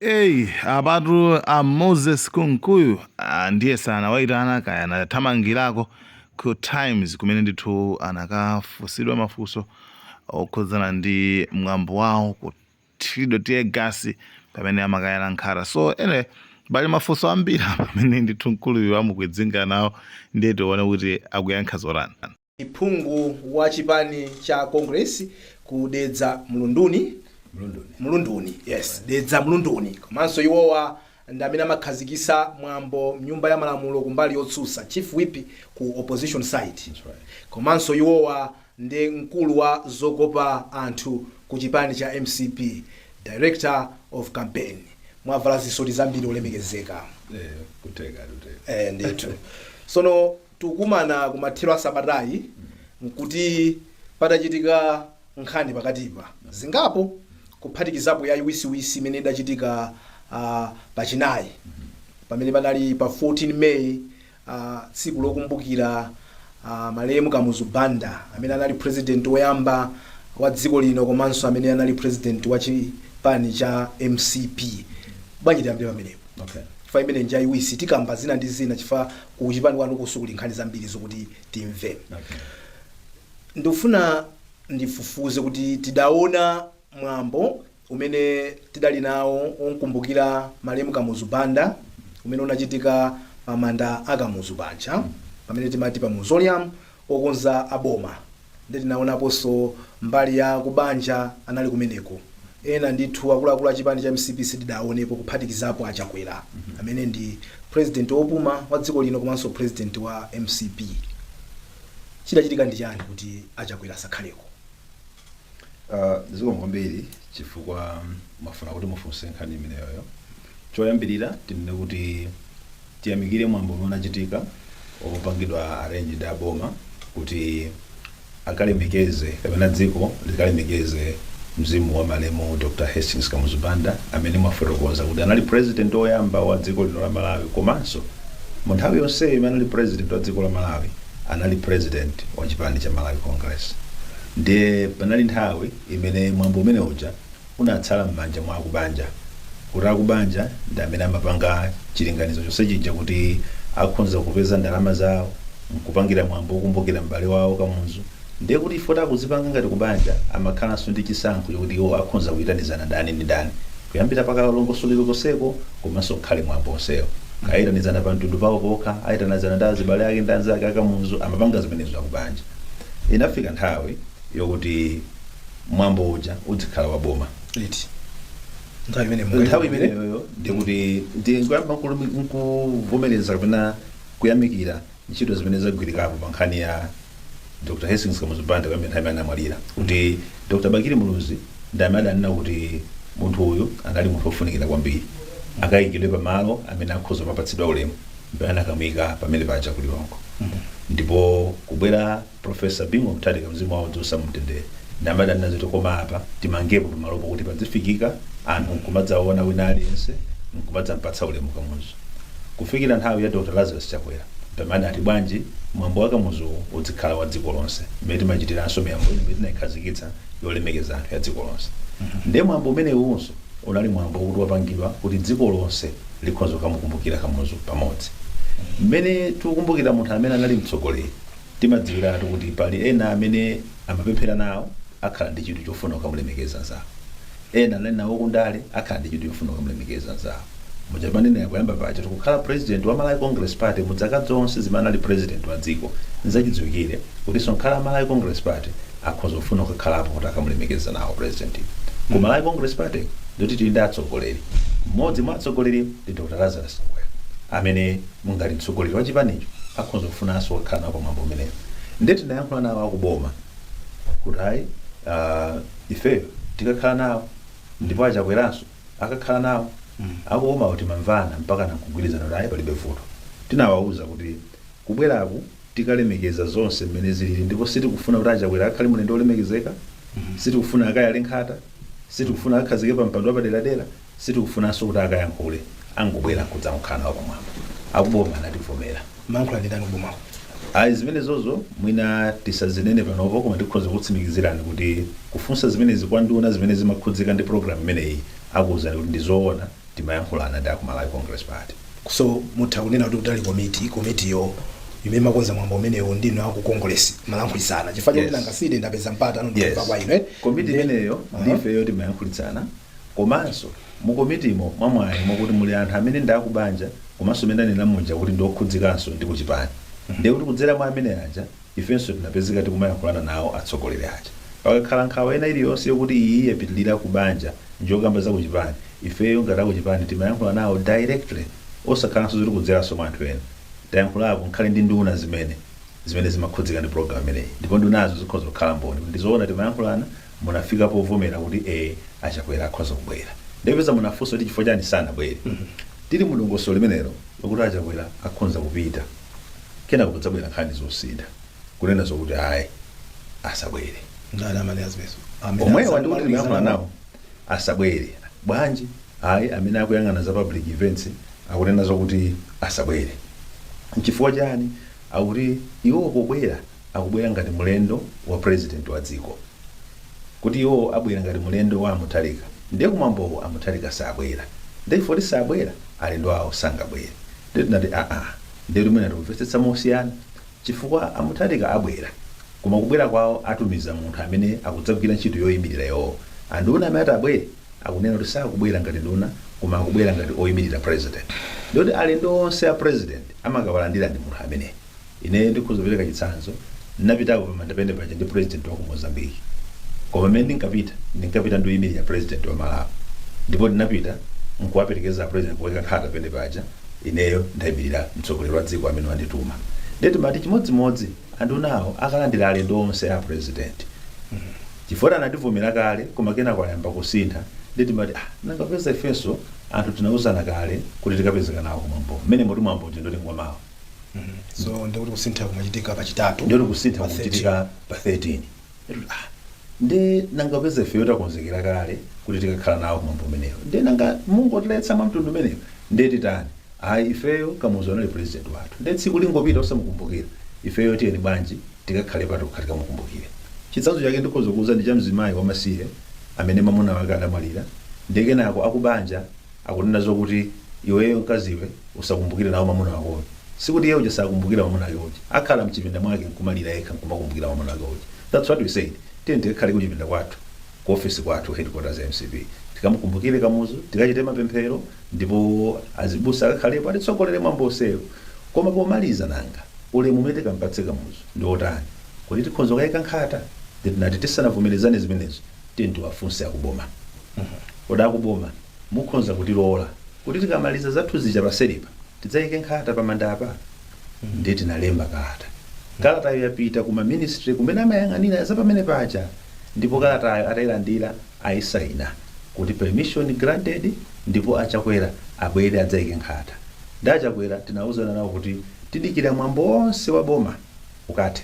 Eyi, apatu a Moses Kunkuyu, ndiye sanawayitana kaya, anathamangirako ku Times kumene ndithu anakafunsidwa mafunso okhudzana ndi mwambo wawo kuthiridwa tear gas pamene amakayala nkhata. So anyway, pali mafunso ambiri pamene ndithu mkuluyu amukwidzinga nawo, ndiye tione kuti akuyankha zotani. Phungu wa chipani cha Congress ku Dedza Mlunduni. Mlunduni. Mlunduni, yes, Dedza Mlunduni. Komanso iwowa ndi amene amakhazikisa mwambo mnyumba ya malamulo kumbali yotsutsa, chief whip ku opposition side. That's right. Komanso iwowa ndi mkulu wa zokopa anthu ku chipani cha MCP, director of campaign. Mwavala zisoti zambiri, olemekezeka. Eh, kuteka kuteka. Eh, ndithu. Sono tukumana kumathero a sabatayi nkuti patachitika nkhani pakatipa zingapo, kuphatikizapo ya iwisiwisi imene idachitika pachinayi pamene panali pa 14 May, tsiku lokumbukira malemu Kamuzu Banda, amene anali president woyamba wa dziko lino komanso amene anali president wa chipani cha MCP. Bwanji tiyambire pamenepo? Okay. Chifukwa imene njayiwisi, tikamba zina ndi zina, chifukwa ku chipani kwanu kusukuli nkhani zambiri zokuti timve. Okay. Ndikufuna ndifufuze kuti tidaona mwambo umene tidali nawo onkumbukira malemu Kamuzu Banda umene unachitika pa manda a Kamuzu paja, pamene timati pa mausoleum, okonza aboma. Ndi tinaonaponso mbali ya kubanja anali kumeneko, ena ndithu akuluakulu a chipani cha MCP sitidaonepo, kuphatikizapo Achakwera amene ndi president wopuma wa dziko lino komanso president wa MCP. Chidachitika ndi chani kuti Achakwera asakhaleko? Zikomo kwambiri chifukwa mwafuna kuti mufunse nkhani imeneyoyo. Choyambirira tinene kuti tiyamikire mwambo umene unachitika opangidwa arranged aboma kuti akalemekeze kapena dziko likalemekeze mzimu wa malemu Dr Hastings Kamuzu Banda, amene mwafotokoza kuti anali president woyamba wa dziko lino la Malawi, komanso mu nthawi yonseyi imene anali president wa dziko la Malawi anali president wa chipani cha Malawi Congress. Ndiye panali nthawi imene mwambo umene uja unatsala m'manja mwa akubanja, kuti akubanja ndi amene amapanga chilinganizo chonse chija kuti akhonza kupeza ndalama zawo nkupangira mwambo wokumbukira m'bale wawo Kamuzu. Ndiye kuti ifo takuzipanga ngati kubanja, amakhalanso ndi chisankho chokuti iwo akhonza kuyitanizana ndani ndi ndani, kuyambira pakalongosoledwe konseko komanso nkhale mwambo onsewo, ayitanizana pa mtundu pawo pokha, ayitanizana ndi azibale ake ndi anzake akamuzu. Amapanga zimenezo akubanja. Inafika nthawi yokuti mwambo uja udzikhala wa boma. Liti nthawi imene? Nthawi imeneyoyo ndikuti ndikuyamba nkuvomereza kapena kuyamikira ntchito zimene zagwirikapo pa nkhani ya Dr Hastings Kamuzu Banda kuyambira nthawi imene anamwalira, kuti Dr Bakili Muluzi ndi amene adanena kuti munthu uyu anali munthu wofunikira kwambiri, akayikidwe pamalo amene akhoza kumapatsidwa ulemu, mpaka anakamuyika pamene paja ku Lilongwe. Ndipo kubwera Professor Bingu Mutharika, mzimu wawo uwuse mumtendere, ndi amene adanena zoti koma apa timangepo pamalopo kuti padzifikika anthu nkumadzaona wina aliyense nkumadzampatsa ulemu Kamuzu. Kufikira nthawi ya Dr Lazarus Chakwera, pamene ati bwanji mwambo wa Kamuzu udzikhala wa dziko lonse, mmene timachitiranso miyambo ina imene tinayikhazikitsa yolemekeza anthu ya dziko lonse. Ndiye mwambo umenewunso unali mwambo wokuti wapangidwa kuti dziko lonse likhoza kukamukumbukira Kamuzu pamodzi. Mmene tikukumbukira munthu amene anali mtsogoleri, timadziwiratu kuti pali ena amene amapemphera nawo, akhala ndi chidwi chofuna kukamulemekeza nzawo. Ena anali nawo kundale, akhala ndi chidwi chofuna kukamulemekeza nzawo. Muja panene kuyamba paja, tikukhala president wa Malawi Congress Party mu zaka zonse zimene anali president wa dziko, nzachidziwikire kutinso nkhala Malawi Congress Party akhoza kufuna kukakhalapo kuti akamulemekeza nawo president. Ku Malawi Congress Party ndoti tili ndi atsogoleri. Mmodzi mwa atsogoleri ndi Dr Lazarus Chakwera, amene mungati mtsogoleri wa chipanicho akhoza kufunanso kukhala nawo pamwambo umenewo. Ndiye tinayankhula nawo akuboma kuti ayi, ifeyo tikakhala nawo ndipo Achakweranso akakhala nawo. Akuboma kuti mamvana mpaka nakugwirizana kuti ayi, palibe vuto. Tinawawuza kuti kubweraku tikalemekeza zonse mmene zilili, ndipo sitikufuna kuti Achakwera akhale mlendo olemekezeka, sitikufuna akayale nkhata, sitikufuna akakhazike pa mpando wapaderadera, sitikufunanso kuti akayankhule, angobwera kudzakhala nawo pamwambo. Akuboma anativomera. Mayankhula ndi ndani kubomako? Ayi, zimenezozo mwina tisazinene panopo, koma tikhoza kutsimikizirani kuti kufunsa zimenezi kwa nduna zimene zimakhudzika ndi program imeneyi, akuwuzani kuti ndizoona. Timayankhulana ndi aku Malawi Congress Party. So mutha kunena kuti kutali komitiyo imene makonza mwambo umenewo ndinu aku Congress malankhulitsana, chifukwa chakuti nanga sine ndapeza mpata ano ndikuva kwa inu, eh? Komiti imeneyo ndifeyo timayankhulitsana, komanso mu komitimo mwamwayi mwakuti muli anthu amene ndi akubanja, komanso amene anena muja kuti ndiokhudzikanso ndi kuchipani. Ndiye kuti kudzera mwa amene aja ifenso tinapezeka tikumayankhulana nawo atsogoleri aja. Pakakhala nkhawa ina iliyonse yokuti iyi yapitilira kubanja njokamba za kuchipani, ifeyo ngati akuchipani timayankhula nawo directly, osakhalanso zoti kudzeranso mwa anthu ena. Tayankhulapo nkhale ndi nduna zimene zimakhudzika ndi program imeneyi, ndipo ndunazo zikhoza kukhala mboni kuti ndizoona timayankhulana. Munafika povomera kuti aChakwera akhoza kubwera. Ndipeza munafunsa kuti chifukwa chani sanabwere. Tili mu dongosolo limenelo lokuti aChakwera akhoza kupita, kenako kudzabwera nkhani zosintha kunena zokuti ayi, asabwere. Ndani amene azimezo? Amene Omwewa ndikuti timayankhula nawo, asabwere bwanji? Ayi, amene akuyang'ana za public events akunena zokuti asabwere. Nchifukwa chani? Akuti iwo pobwera akubwera ngati mlendo wa president wa dziko, kuti iwo abwera ngati mlendo wa aMutharika, ndiye kumwambowo aMutharika sabwera, ndiye chifukwa kuti sabwera alendo awo sangabwere. Ndiye tinati aa, ndiye limene tikumvetsetsa mosiyana, chifukwa aMutharika abwera, koma kubwera kwawo atumiza munthu amene akudzagwira ntchito yoyimirira iwowo. Anduna amene ati abwere akunena kuti sakubwera ngati nduna, koma akubwera ngati oyimirira president, ndikuti alendo onse a president amakawalandira ndi munthu ameneyo. Ine ndikhoza kupereka chitsanzo: ndinapitapo pamanda pene paja ndi president wa ku Mozambique, koma pamene ndinkapita ndioyimirira president wa Malawi, ndipo ndinapita nkuwaperekeza president kuweka nkhata pene paja. Ineyo ndayimirira mtsogoleri wa dziko amene wandituma. Ndiye timati chimodzimodzi andunawo akalandira alendo onse a president, chifukwa anativomera kale, koma kenako ayamba kusintha. Ndiye timati, ah, nangapeza ifenso anthu tinauzana kale kuti tikapezeka nawo kumwambo mmene moti mwambo uja ndoti ngwamawa. So ndikuti kusintha kumachitika pachitatu. Ndiyoti kusintha pa 13. Kuchitika pa 13. Ndikuti, ah, ndi nangapeza ifeyo takonzekera kale kuti tikakhala nawo kumwambo umenewo, ndi nanga mungotiletsa mwa mtundu umenewo, ndiye titani? Ayi, ifeyo Kamuzu anali president wathu, ndiye tsiku lingopita osamukumbukira, ifeyo tiyeni bwanji tikakhale patokha tikamukumbukire. Chitsanzo chake ndikhoza kuuza ndi cha mzimayi wamasiye amene mwamuna wake adamwalira, ndiye kenako akubanja akunena zokuti iweyo mkaziwe usakumbukire nawo mwamuna wakoyo. Sikuti iye uja sakumbukira mwamuna wake uja, akhala mchipinda mwake nkumalira yekha nkumakumbukira mwamuna wake uja. That's what we said: tiye tikakhale kuchipinda kwathu, ku office kwathu, headquarters ya MCP, tikamukumbukire Kamuzu, tikachite mapemphero, ndipo azibusa akakhalepo atitsogolere mwambo onsewo. Koma pomaliza, nanga ulemu umene tikampatse Kamuzu ndi otani? Kuti tikhoza kukayika nkhata? Tinati tisanavomerezane zimenezo, tiye tiwafunse akuboma. Kodi akuboma mukhoza kutilola kuti tikamaliza zathu zija paseripa tidzayike nkhata pamandapa? Ndiye tinalemba kalata. Kalatayo yapita kuma ministry kumene amayang'anira za pamene paja, ndipo kalatayo atayilandira ayisaina kuti permission granted, ndipo aChakwera abwere adzayike nkhata. Ndi aChakwera tinauzana nawo kuti tidikira mwambo wonse wa boma ukathe.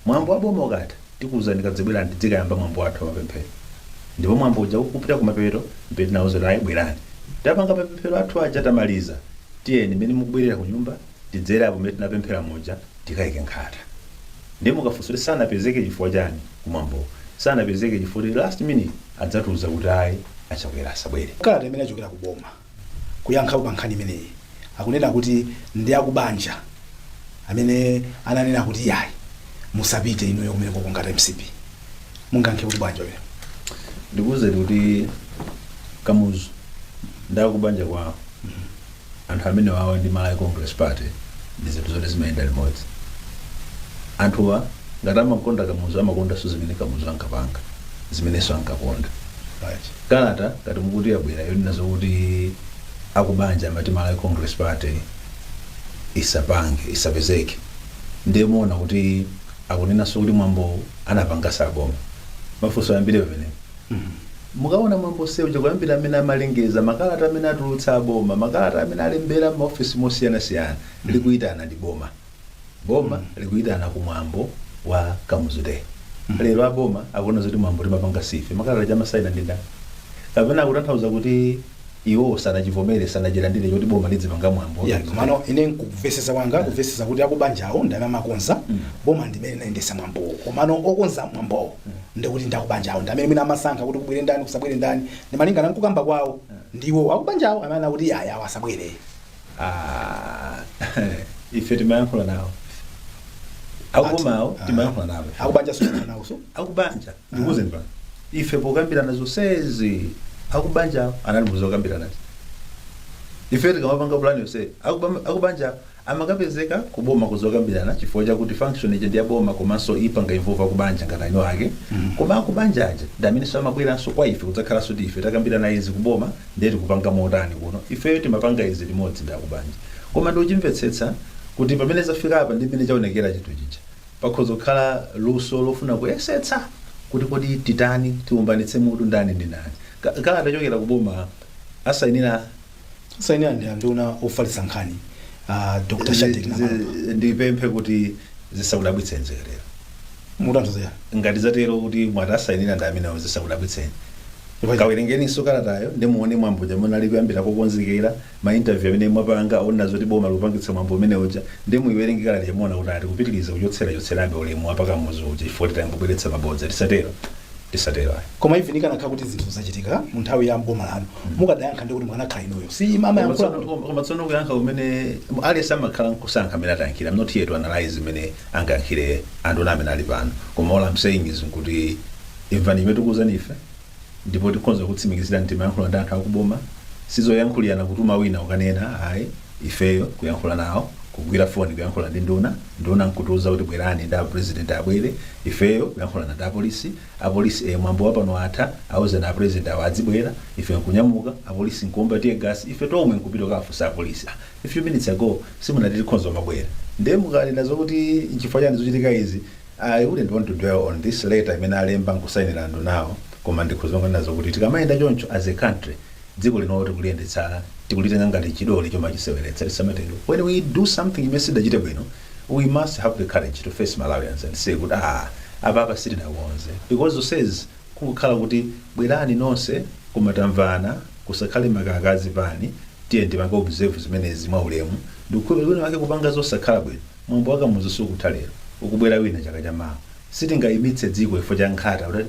Mwambo wa boma ukatha tikuwuzani, kadzibwerani tidzikayamba mwambo wathu wa mapemphero. Ndipo mwambo uja ukupita kumapeto mpe tinawuza kuti ayi, bwerani, tapanga mapemphero athu aja, tamaliza, tiyeni mmene mukubwerera ku nyumba tidzere apo mmene tinapemphera muja tikayike nkhata. Ndiye mukafunsa kuti sanapezeke chifukwa chani kumwambo, sanapezeke chifukwa kuti last minute adzatiuza kuti ayi, aChakwera asabwere. Kalata imene achokera ku boma kuyankhapo pa nkhani imeneyi akunena kuti ndi akubanja amene ananena kuti yayi, musapite inuyo kumeneko ngati MCP. Mungayankhe kuti bwanji pamene? Ndikuwuzeni kuti Kamuzu ndakubanja kwawo, anthu amene wawa ndi Malawi Congress Party ndi zinthu zoti zimayenda limodzi. Anthuwa ngati amakonda Kamuzu, amakondanso zimene Kamuzu ankapanga, zimenenso ankakonda. Kalata ngati mukuti yabwera yonena zokuti akubanja amati Malawi Congress Party isapange, isapezeke, ndiye muona kuti akunenanso kuti mwambo anapanga saboma. Mafunso ayambire pamenepo. Mukaona mwambo seuja kuyambira amene amalengeza, makalata amene atulutsa aboma, makalata amene alembera maofisi mosiyanasiyana, likuyitana ndi boma. Boma likuyitana kumwambo wa Kamuzu Day. Lero aboma akuona zoti mwambo timapanga sife, makalata chamasaina ndi ndani? Kapena akutanthauza kuti iwo sanachivomere, sanachilandire choti boma lidzipanga mwambo wa Ya. Kamuzu Day? Komano ine nkumvesesa kwanga, kumvesesa kuti akubanjawo ndi amene amakonza, boma ndimene linayendesa mwambowo, komano okonza mwambowo ndikuti ndakubanjawo ndi amene mwina amasankha kuti kubwere ndani, kusabwere ndani, ndimalingana nkukamba kwawo. Ndiwo akubanjawo amene akuti aya asabwere. Ah, ife timayankhula nawo akubomawo. Timayankhula nawo. Akubanja so nawo. Akubanja, ndikuwuzeni pano, ife pokambirana zonsezi akubanja anali muzokambiranazi. Ife tikamapanga pulani yonse, akubanja amakapezeka kuboma kuzokambirana, chifukwa chakuti function ija ndi yaboma, komanso ipanga involve akubanja ngati aino ake. Koma akubanja aja ndi amenenso amabweranso kwa ife kudzakhalanso kuti ife takambirana izi kuboma, ndiye tikupanga motani kuno. Ifeyo timapanga izi limodzi ndi akubanja. Koma ndikuchimvetsetsa kuti pamene zafika apa ndi mmene chaonekera chinthu chija, pakhoza kukhala luso lofuna kuyesetsa kuti kodi titani, tiumbanitse mutu ndani ndi ndani. Kalata chokera kuboma asayinira Sainira ndi anduna ofalitsa nkhani, Dr Shadric Namalomba. Ndipemphe kuti zisakudabwitseni zikatero. Mutanthauza? Ngati zatero kuti mwati asayinira ndi amenewo, zisakudabwitseni. Kawerengeninso kalatayo ndi muone mwambo jamene ali kuyambira kokonzekera, ma interview amene mwapanga aona zoti boma likupangitsa mwambo umene uja, ndi muiwerenge kalata yamuona kuti ati kupitiriza kuchotsera chotserabe ulemu wapakamuzu uja chifukwa titangobweretsa mabodza. Tisatero, tisatero ayi. Koma even ikanakhala kuti zinthu zachitika mu nthawi ya boma lanu, mukadayankha ndi kuti mukanakhala inuyo, si mamayankhula? Koma tsono kuyankha kumene aliyense amakhala nkusankha amene atayankhira. I'm not here to analyze imene angayankhire anduna amene ali pano, koma all I'm saying is nkuti imvani imene tikuwuzani ife, ndipo tikhoza kutsimikizira timayankhula ndi anthu akuboma. Sizoyankhulirana kutuma wina ukanena ayi. Ifeyo kuyankhula nawo, kugwira foni kuyankhula ndi nduna, nduna nkutiuza kuti bwerani ndi apresident abwere. Ifeyo kuyankhulana ndi apolisi, apolisi mwambo wapano atha, auzeni apresident awo adzibwera. Ife nkunyamuka, apolisi nkuomba tear gas, ife tomwe nkupita kukafunsa apolisi, "Ah, a few minutes ago simunati tikhonza mabwera?" Ndiye mukanena zokuti nchifukwa chani zochitika izi, I wouldn't want to dwell on this letter imene alemba nkusayinira ndunawo, koma ndikhoza nazo kuti tikamayenda choncho as a country, dziko lino tikuliyendetsa, tikulitenga ngati chidole chomachiseweretsa. Tisamatero. When we do something imene sidachite bwino, we must have the courage to face Malawians and say kuti ah, apapa sitidakonze, because zonsezi kungokhala kuti bwerani nonse koma tamvana, kusakhale makakazi pani, tiye tipange observe zimenezi mwaulemu. Ndikukhulupirira wina wake kupanga zosakhala bwino, mwambo wakamuzu sukutha lero, ukubwera wina chaka chamawa. Sitingayimitse dziko chifukwa cha nkhata kuti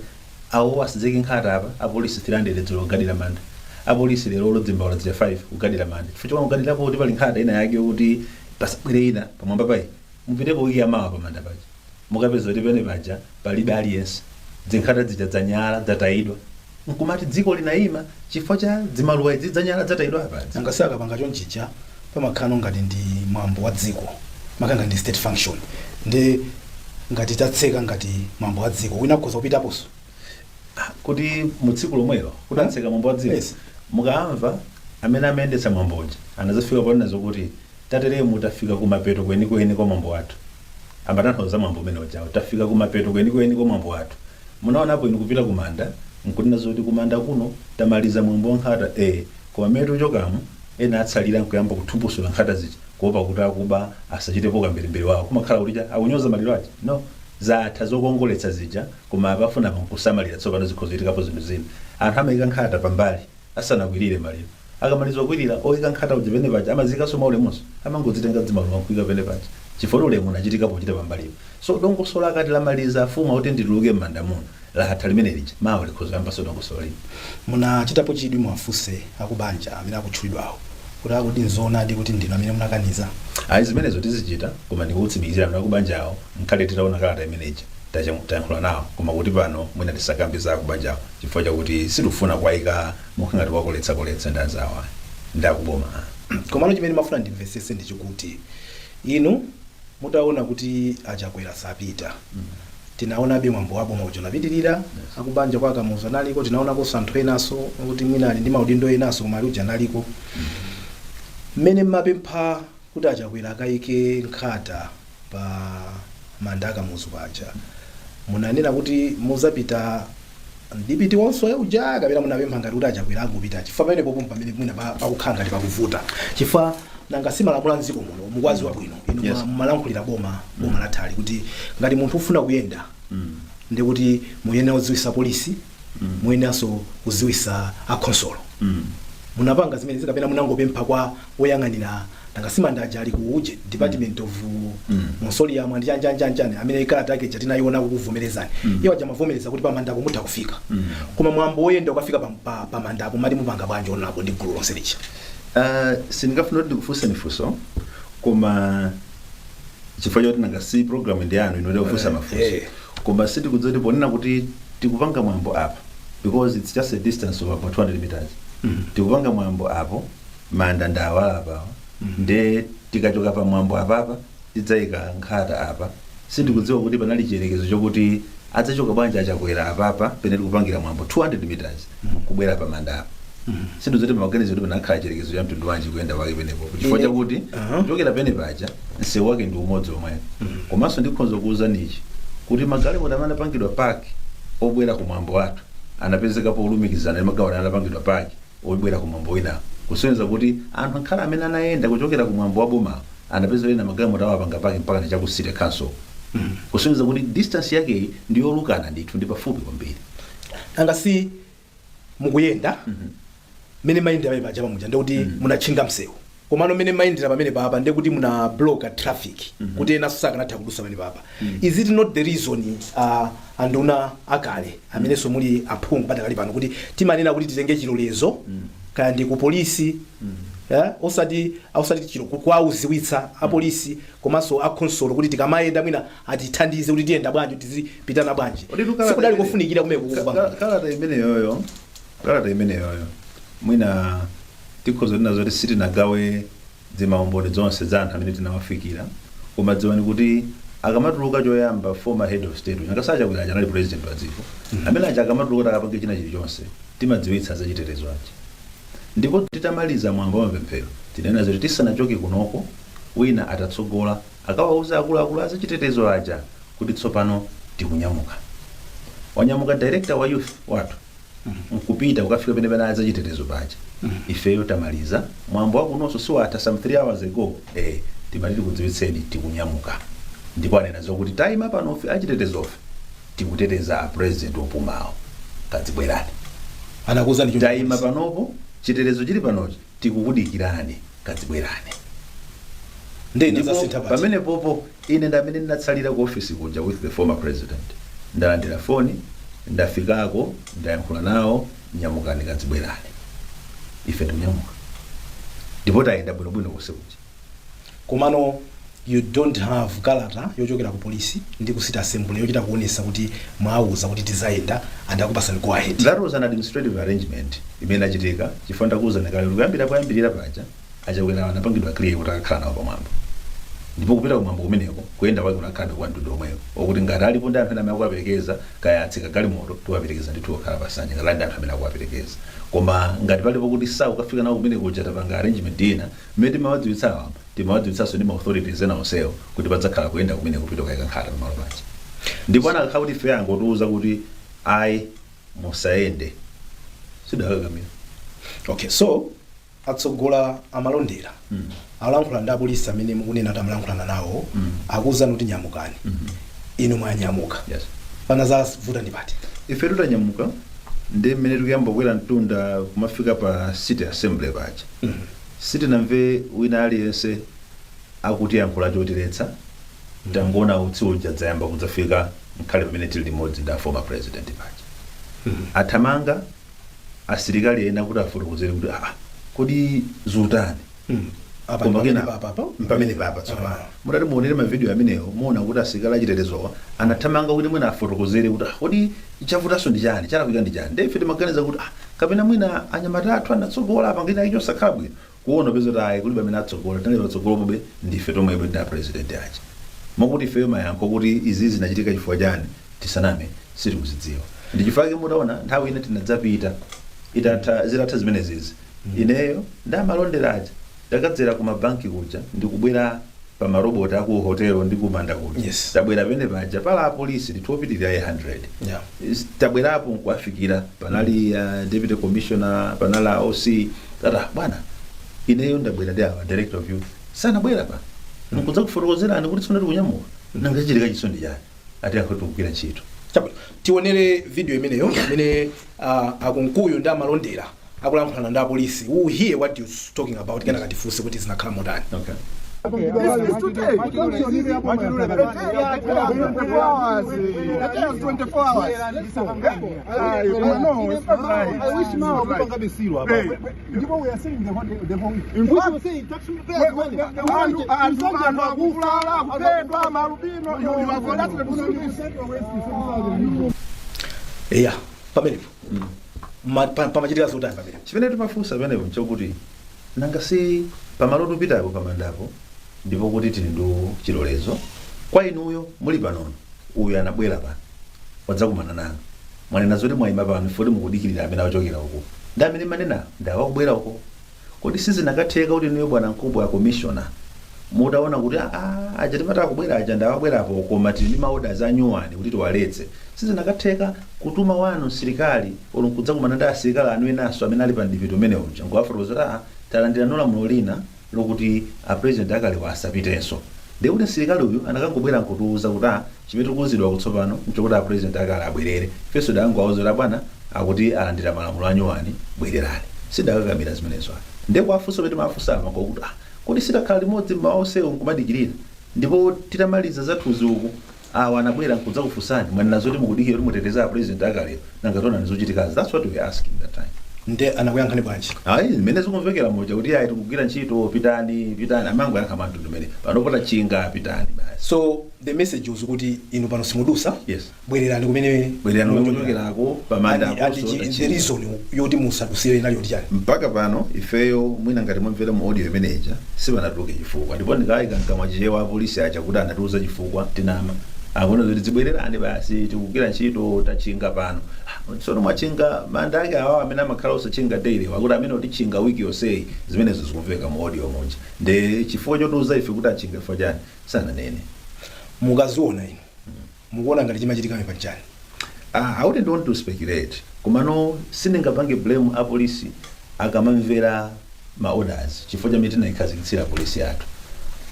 awo asadzeke nkhata apa. Apolisi 300 dzulo kugadira manda, apolisi lero lodzimbaula zija 5 kugadira manda, chifukwa chomwe kugadirapo kuti pali nkhata ina yake yokuti pasabwere ina pamwamba payi. Mupitepo wiki yamawa pamanda paja, mukapeza kuti pene paja palibe aliyense, zinkhata zija dzanyala dzatayidwa, nkumati dziko linayima chifukwa cha dzimaluwa idzi dzanyala dzatayidwa apadzi. Angasi akapanga chonchija, pamakhala ngati ndi mwambo wa dziko, makhala ngati ndi state function, ndi ngati tatseka ngati mwambo wa dziko, wina akhoza kupitaponso. Kuti mu tsiku lomwelo kuti atseka mwambo wa dziko? Yes. Mukamva amene amayendetsa mwamboja anazafika ponena zokuti tateremu tafika kumapeto kwenikweni kwa mwambo wathu, amatanthauza mwambo umene ujawo, tafika kumapeto kwenikweni kwa mwambo wathu. Munaonapo inu kupita kumanda nkunena zoti kumanda kuno tamaliza mwambo wa nkhata, koma mmene tikuchokamu ena atsalira nkuyamba kuthumbusula nkhata zija kuopa kuti akuba asachitepo kambirimbiri wawo? Kumakhala kuti cha akunyoza maliro aja? No, zatha zokongoletsa zija, koma apafuna nkusamalira. Tsopano zikhoza kuchitikapo zinthu zina. Anthu amayika nkhata pambali asanakwirire maliro. Akamaliza kukwirira, oyika nkhata uja pene paja amazikanso maulemunso, amangodzitenga dzimaluwa nkuyika pene paja chifukwa ulemu unachitikapo kuchita pambalipo. So dongosolo akati lamaliza afumu akuti ndituluke m'manda muno, latha limene lija, mawa likhoza kuyambanso dongosolo lina. Munachitapo chidwi mwafunse akubanja amene akutchulidwawo kuti akuti nzoonadi kuti ndinu amene munakaniza? Ayi, zimenezo tizichita, koma ndikutsimikizira anthu akubanjawo, nkhale titaona kalata imeneja tayankhula nawo, koma kuti pano mwina tisakambe za akubanjawo chifukwa chakuti sitikufuna kuwayika mukhangati wakoletsakoletsa ndi anzawo ndi akuboma. Komano chimene mafuna ndimvetsetse ndichikuti inu mutaona kuti Achakwera sapita, tinaonabe mwambo wa boma uja unapitirira, akubanja kwa Kamuzu analiko, tinaonakonso anthu enaso kuti mwina ali ndi maudindo enaso koma ali uja analiko. Mmene mmapempha kuti Achakwera akayike nkhata pa manda Akamuzu paja, munanena kuti muzapita ndipiti wonso uja, kapena munapempha ngati kuti Achakwera angopita? Chifukwa pamene popo pamene mwina pakukhala ngati pakuvuta, chifukwa nanga simalamula mdziko muno mukwaziwa bwino inu. Yes. Mumalankhulira boma, boma lathali, kuti ngati munthu ufuna kuyenda, ndikuti muyenera kudziwisa polisi, muyeneranso kudziwisa akhonsolo. Munapanga zimenezi kapena munangopempha kwa woyang'anira Nanga si manda aja ali ku uje Department of Mausoleum and chanchanchanchani, amene kalata yake tinayiona kukuvomerezani. Iwo aja amavomereza kuti pamandapo mutha kufika. Koma mwambo woyenda ukafika pamandapo mati mupanga bwanji onapo ndi gulu lonse lija? Sindingafuna kuti ndikufunseni funso, koma chifukwa choti nanga si program ndi yanu ino kufunsa mafunso, koma sitikudziwa kuti ponena kuti tikupanga mwambo apa, because it's just a distance of about 200 meters, tikupanga mwambo apo, manda ndawa apawa, nde tikachoka pa mwambo apapa tidzayika nkhata apa. Sindikudziwa kuti panali chiyerekezo chokuti adzachoka bwanji Achakwera apapa pene tikupangira mwambo, 200 meters, kubwera pa manda apa. Sindikudziwa kuti pamaganizo kuti panakhala chiyerekezo cha mtundu wanji kuyenda kwake penepo, chifukwa chakuti kuchokera pene paja msewu wake ndi umodzi omweyo. Komanso ndikhoza kuwuzanichi kuti magalimoto amene anapangidwa park obwera ku mwambo wathu anapezeka polumikizana ndi magalimoto anapangidwa park obwera ku mwambo winawo, kusonyeza kuti anthu ankhala amene anayenda kuchokera ku mwambo wa bomawo anapeza ena magalimoto awo apanga park mpaka chaku city council, kusonyeza kuti distance yakeyi ndi yolukana ndithu, ndi pafupi kwambiri. Nanga si mukuyenda mmene mayendera pamene paja pamuja, ndikuti munatchinga msewu, komano mmene mayendera pamene papa ndikuti muna blocka traffic kuti ena sakanatha kudusa pamene papa. Is it not the reason, anduna akale amenenso muli aphungu padakali pano, kuti timanena kuti titenge chilolezo kaya ndi ku polisi, osati chilo kuwauziwitsa apolisi komanso akhonsolo kuti tikamayenda mwina atithandize kuti tiyenda bwanji, tizipitana bwanji? Sikudali kofunikira kumene kukupanga? Kalata imeneyoyo mwina tikhoza kunena zoti sitinagawe zimaumboni zonse za anthu amene tinawafikira, koma dziwani kuti akamatuluka choyamba former head of state uja, ngasachakwera aja anali president wa dziko amene aja, akamatuluka kuti akapange china chilichonse timadziwitsa za chitetezo aja. Ndipo titamaliza mwambo wa mapemphero tinena zoti tisanachoke kunoko wina atatsogola akawauza akuluakulu azachitetezo aja kuti tsopano tikunyamuka. Wanyamuka director wa youth wathu nkupita kukafika pene pene azachitetezo paja. Ifeyo tamaliza mwambo wakunonso, siwatha, some 3 hours ago, timati tikudziwitseni tikunyamuka. Ndipo anena zokuti tayima panofe achitetezofe tikuteteza a president opumawo, kadzibwerani. Anakuwuzani choncho? Tayima panopo, chitetezo chili panochi, tikukudikirani, kadzibwerani. Ndena Ndipo zasintha pati? pamene popo ine ndamene ndinatsalira ku office kuja with the former president, ndalandira foni, ndafikako, ndayankhula nawo, nyamukani kadzibwerani. Ife tikunyamuka ndipo tayenda bwinobwino konse kuja. Komano you don't have kalata yochokera ku polisi ndi ku city assembly yochita kuonesa kuti mwauza kuti tizayenda and akupasani go ahead? That was an administrative arrangement imene inachitika, chifukwa ndakuwuzani kale kuti kuyambira kuyambirira paja Achakwera anapangidwa clear kuti akakhala nawo pamwambo, ndipo kupita kumwambo kumeneko kuyenda kwake kunakhala kwa mtundu omwewo okuti ngati alipo ndi anthu ena amene akuwaperekeza, kaya atsika galimoto tiwaperekeza ndithu okhala pasanja ngati ali ndi anthu amene akuwaperekeza. Koma ngati palipo kuti sakukafika nawo kumene kuja, tapanga arrangement ina mmene timawadziwitsa awa, timawadziwitsanso ndi ma authorities ena onsewo kuti padzakhala kuyenda kumene kupita kukayika nkhata pamalo paja. Ndipo anakakhala kuti ife angotiuza kuti ayi, musayende, sidakakamira. Okay, so atsogola amalondera alankhula ndi apolisi amene mukunena kuti amalankhulana nawo, akuwuzani kuti nyamukani, inu mwanyamuka. Yes. Pana zavuta ndi pati? Ife tutanyamuka ndi mmene tikuyamba kukwera mtunda kumafika pa city assembly paja, sitinamve wina aliyense akutiyankhula chotiletsa. Tangoona utsi uja dzayamba kudzafika nkhale pamene tili limodzi ndi a former president paja. Athamanga asilikali ena kuti afotokozere kuti, ah, kodi zutani? Apa Koma pamene kena papa pamene papa tsopano mutati muonere mavidiyo amenewo, muona kuti asilikali achitetezowa anathamanga kuti mwina afotokozere kuti, ah, kodi chavutanso ndi chani, chalakwika ndi chani? Ndife timaganiza kuti, ah, kapena mwina anyamata athu anatsogola apa ngati achosakhala bwino kuona peza kuti ayi, kulibe amene atsogola, tinali patsogolo pobe ndife tomwebe ndi a president aja. Mokuti ifeyo mayankho kuti izi zinachitika chifukwa chani, tisaname, sitikuzidziwa. Ndi chifukwa chake mutaona nthawi ina tinadzapita itatha, zitatha zimenezizi, ineyo ndamalondera aja takadzera ku mabanki kuja ndikubwera pa maroboti aku hotelo ndi kumanda kuja. Tabwera pene paja pala apolisi ndithu opitirira 800. Tabwerapo nkuwafikira, panali deputy commissioner, panali a OC. Tata bwana, ineyo ndabwera ndi awa director of youth sanabwera pa nkudza kufotokozerani kuti tsono tikunyamuka, nanga chichitika chiso ndi chani? Ati yankho tikugwira ntchito. Chabwino, tionere video imeneyo imene akunkuyu ndi amalondera. Akulankhulana ndi apolisi. We will hear what you're talking about, kenaka tifunse kuti zinakhala motani. Okay. It's today. 24 hours. It 24 hours. No, it's not right. I wish now It's not right. Hey. Ndipo we are saying the whole week. In fact, We say taxpayers money. Anthu akuvulala, akuphedwa, malubino. You have forgotten to see this. Yeah, pamenepo pamachitika zotani pamenepo? Chimene timafunsa pamenepo nchokuti nanga si pamalo tupitapo, pamandapo, ndipo kuti tili ndi chilolezo kwa inuyo muli panono, uyu anabwera pano, wadzakumana nanu, mwanena zoti mwayima pano foti mukudikirira amene akuchokera uko ndi amene manena ndi awakubwera uko. Kodi sizinakatheka kuti inuyo bwana mkubwa ya commissioner mutaona kuti, "Ah, aja timati akubwera aja ndawabwerapo, koma tili ndi ma orders anyuwani kuti tiwaletse," sizinakatheka kutuma wanu msilikali olo nkudzakumana ndi asilikali anu enanso amene ali pa mdipiti umene uja nkuwafotokoza kuti, "Ah, talandira lamulo lina lokuti a president akalewa asapitenso"? Ndiye kuti msilikali uyu anakangobwera nkutiuza kuti, "Ah, chimene tikuwuzidwa kutsopano nchokuti a president akale abwerere." Ifenso dangoawuza kuti, "Bwana, akuti alandira malamulo anyuwani, bwererani." Sidakakamira zimenezo. Ndiye kuwafunsa pamene timafunsa apa ngokuti, ah, kodi sitakhala limodzi mmawa onsewu nkumadikirira, ndipo titamaliza zathuzi uku awa anabwera nkudzakufunsani, mwanena zoti mukudikira kuti muteteza a president akalero, nanga tiona ndizochitikazi? That's what we were asking that time. Nde anakuyankhani bwanji? Ayi, zimene zikumvekera moja kuti, "Ayi, tikugwira ntchito, pitani, pitani." Amango yankha mtundu umene panopo tachinga, pitani basi. So the message was kuti inu pano simudusa? Yes. Bwererani kumene Bwererani kumene muchokerako, pamanda. And the reason yoti musadusire inali yoti chani? Mpaka pano ifeyo mwina ngati mwamvera mu audio imeneja, sipanatuluke chifukwa, ndipo ndikayika mkamwa Chichewa apolisi aja kuti anatiuza chifukwa, tinama. Akuona kuti zibwererani basi, tikugwira ntchito, tachinga pano. Ah, tsono mwachinga manda ake awawa amene amakhala osachinga daily, wakuti amene utichinga wiki yonseyi? Zimenezo zikumveka mu audio muja. Nde chifukwa chotiuza ife kuti achinga chifukwa chani, sananene. Mukaziona inu, mukuona ngati chimachitika panchani? Ah, I wouldn't want to speculate. Komano sindingapange blame apolisi akamamvera ma orders, chifukwa chamene tinayikhazikitsira polisi yathu.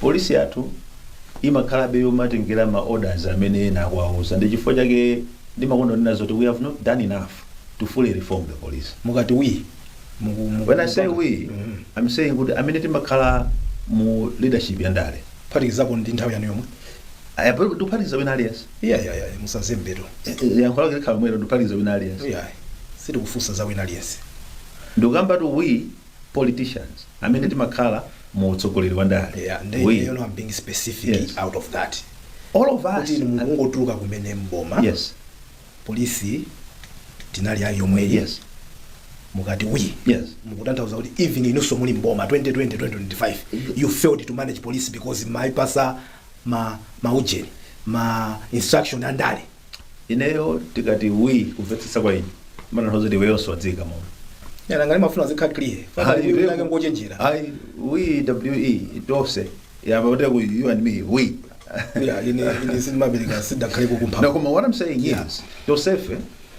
Polisi yathu imakhalabe yomatengera ma orders amene ena akuwauza. Ndi chifukwa chake ndimakonda kunena zoti we have not done enough to fully reform the police. Mukati we, When I say we, I'm saying kuti amene timakhala mu leadership ya ndale. Phatikizapo ndi nthawi yanu yomwe? Ndikuphatikiza wina aliyense. Iya, musazembeto. Yankho lake likhala mwero, ndikuphatikiza wina aliyense. Iya, sitikufunsa za wina aliyense. Ndikukamba tu we politicians amene timakhala mu utsogoleri wa ndale. Yeah, nde We, you know I'm being specific out of that. All of us. Kuti inu mukungotuluka kumene mboma, polisi tinali ayi yomweyi. Mukati we, mukutanthauza kuti even inunso muli mboma 2020, 2025, you failed to manage police because maipasa ma maujeni, ma instruction andale? Ineyo tikati we, kumvetsetsa kwa ine matanthauza kuti iweyonso wadzika momo. Yana ngati mafuna zikhala clear. Fana ngochenjera. Ayi, we, we tonse yapa kuti ku you and me, we. Yeah, ine sindimabereka, sidakhale No, kukumpha. koma what I'm saying is, Joseph,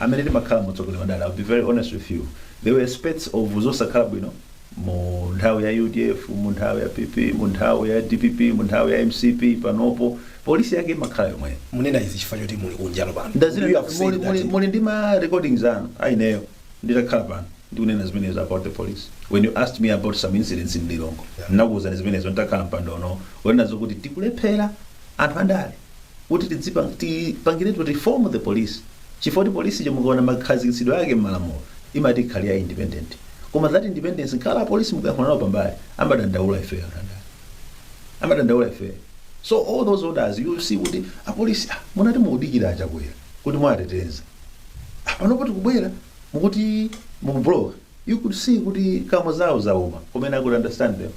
amene timakhala mutsogoleri wa ndale, I'll be very honest with you, there were spats of zosakhala bwino mu nthawi ya UDF, mu nthawi ya PP, mu nthawi ya DPP, mu nthawi ya MCP. Panopo polisi yake imakhala yomweyo. Munena izi chifukwa choti muli kunjano pano. Ndazina You have said that. Muli ndi ma recordings anu aineyo nditakhala pano ndikunena zimenezo about the police. When you asked me about some incidents in Lilongwe, ndinakuwuzani zimenezo nditakhala mpando uno, wenazo kuti tikulephera anthu andale kuti tipangiretu reform the police, chifukwa kuti polisi chomukaona makhazikitsidwe ake m'malamulo imati ikhale ya independent, koma that independence nkhala apolisi mukayankhula nawo pambali amadandaula ifeyo, anthu andale amadandaula ifeyo. So all those orders, you see kuti apolisi, ah, munati muudikira achakwera kuti mwateteza, ah, panopo tikubwera mukuti mukubloka. You could see kuti kamwa zawo zauma, kumene I could understand them,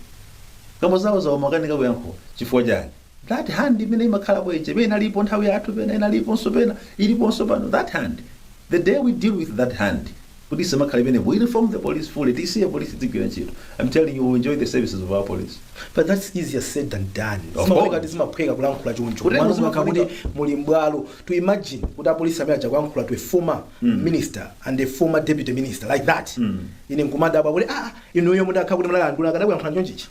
kamwa zawo zauma, kanika kuyankhula. Chifukwa chani? That hand imene imakhalapo ije, pena ilipo nthawi yathu, pena inaliponso, pena iliponso pano. That hand, the day we deal with that hand kuti isamakhale imenepo, we reform the police fully, tisiye police dzigwira ntchito, I'm telling you, we enjoy the services of our police. But that's easier said than done. Of Zimaoneka course. kuti zimaphweka kulankhula choncho. Kuti Mwana zimafunika. kuti muli mbwalo, to imagine kuti apolisi amene aja kuyankhula to a former minister and a former deputy minister like that, ine nkumadabwa kuti, ah, inuyo mudakhala kuti munalandula akadakuyankhula chonchichi.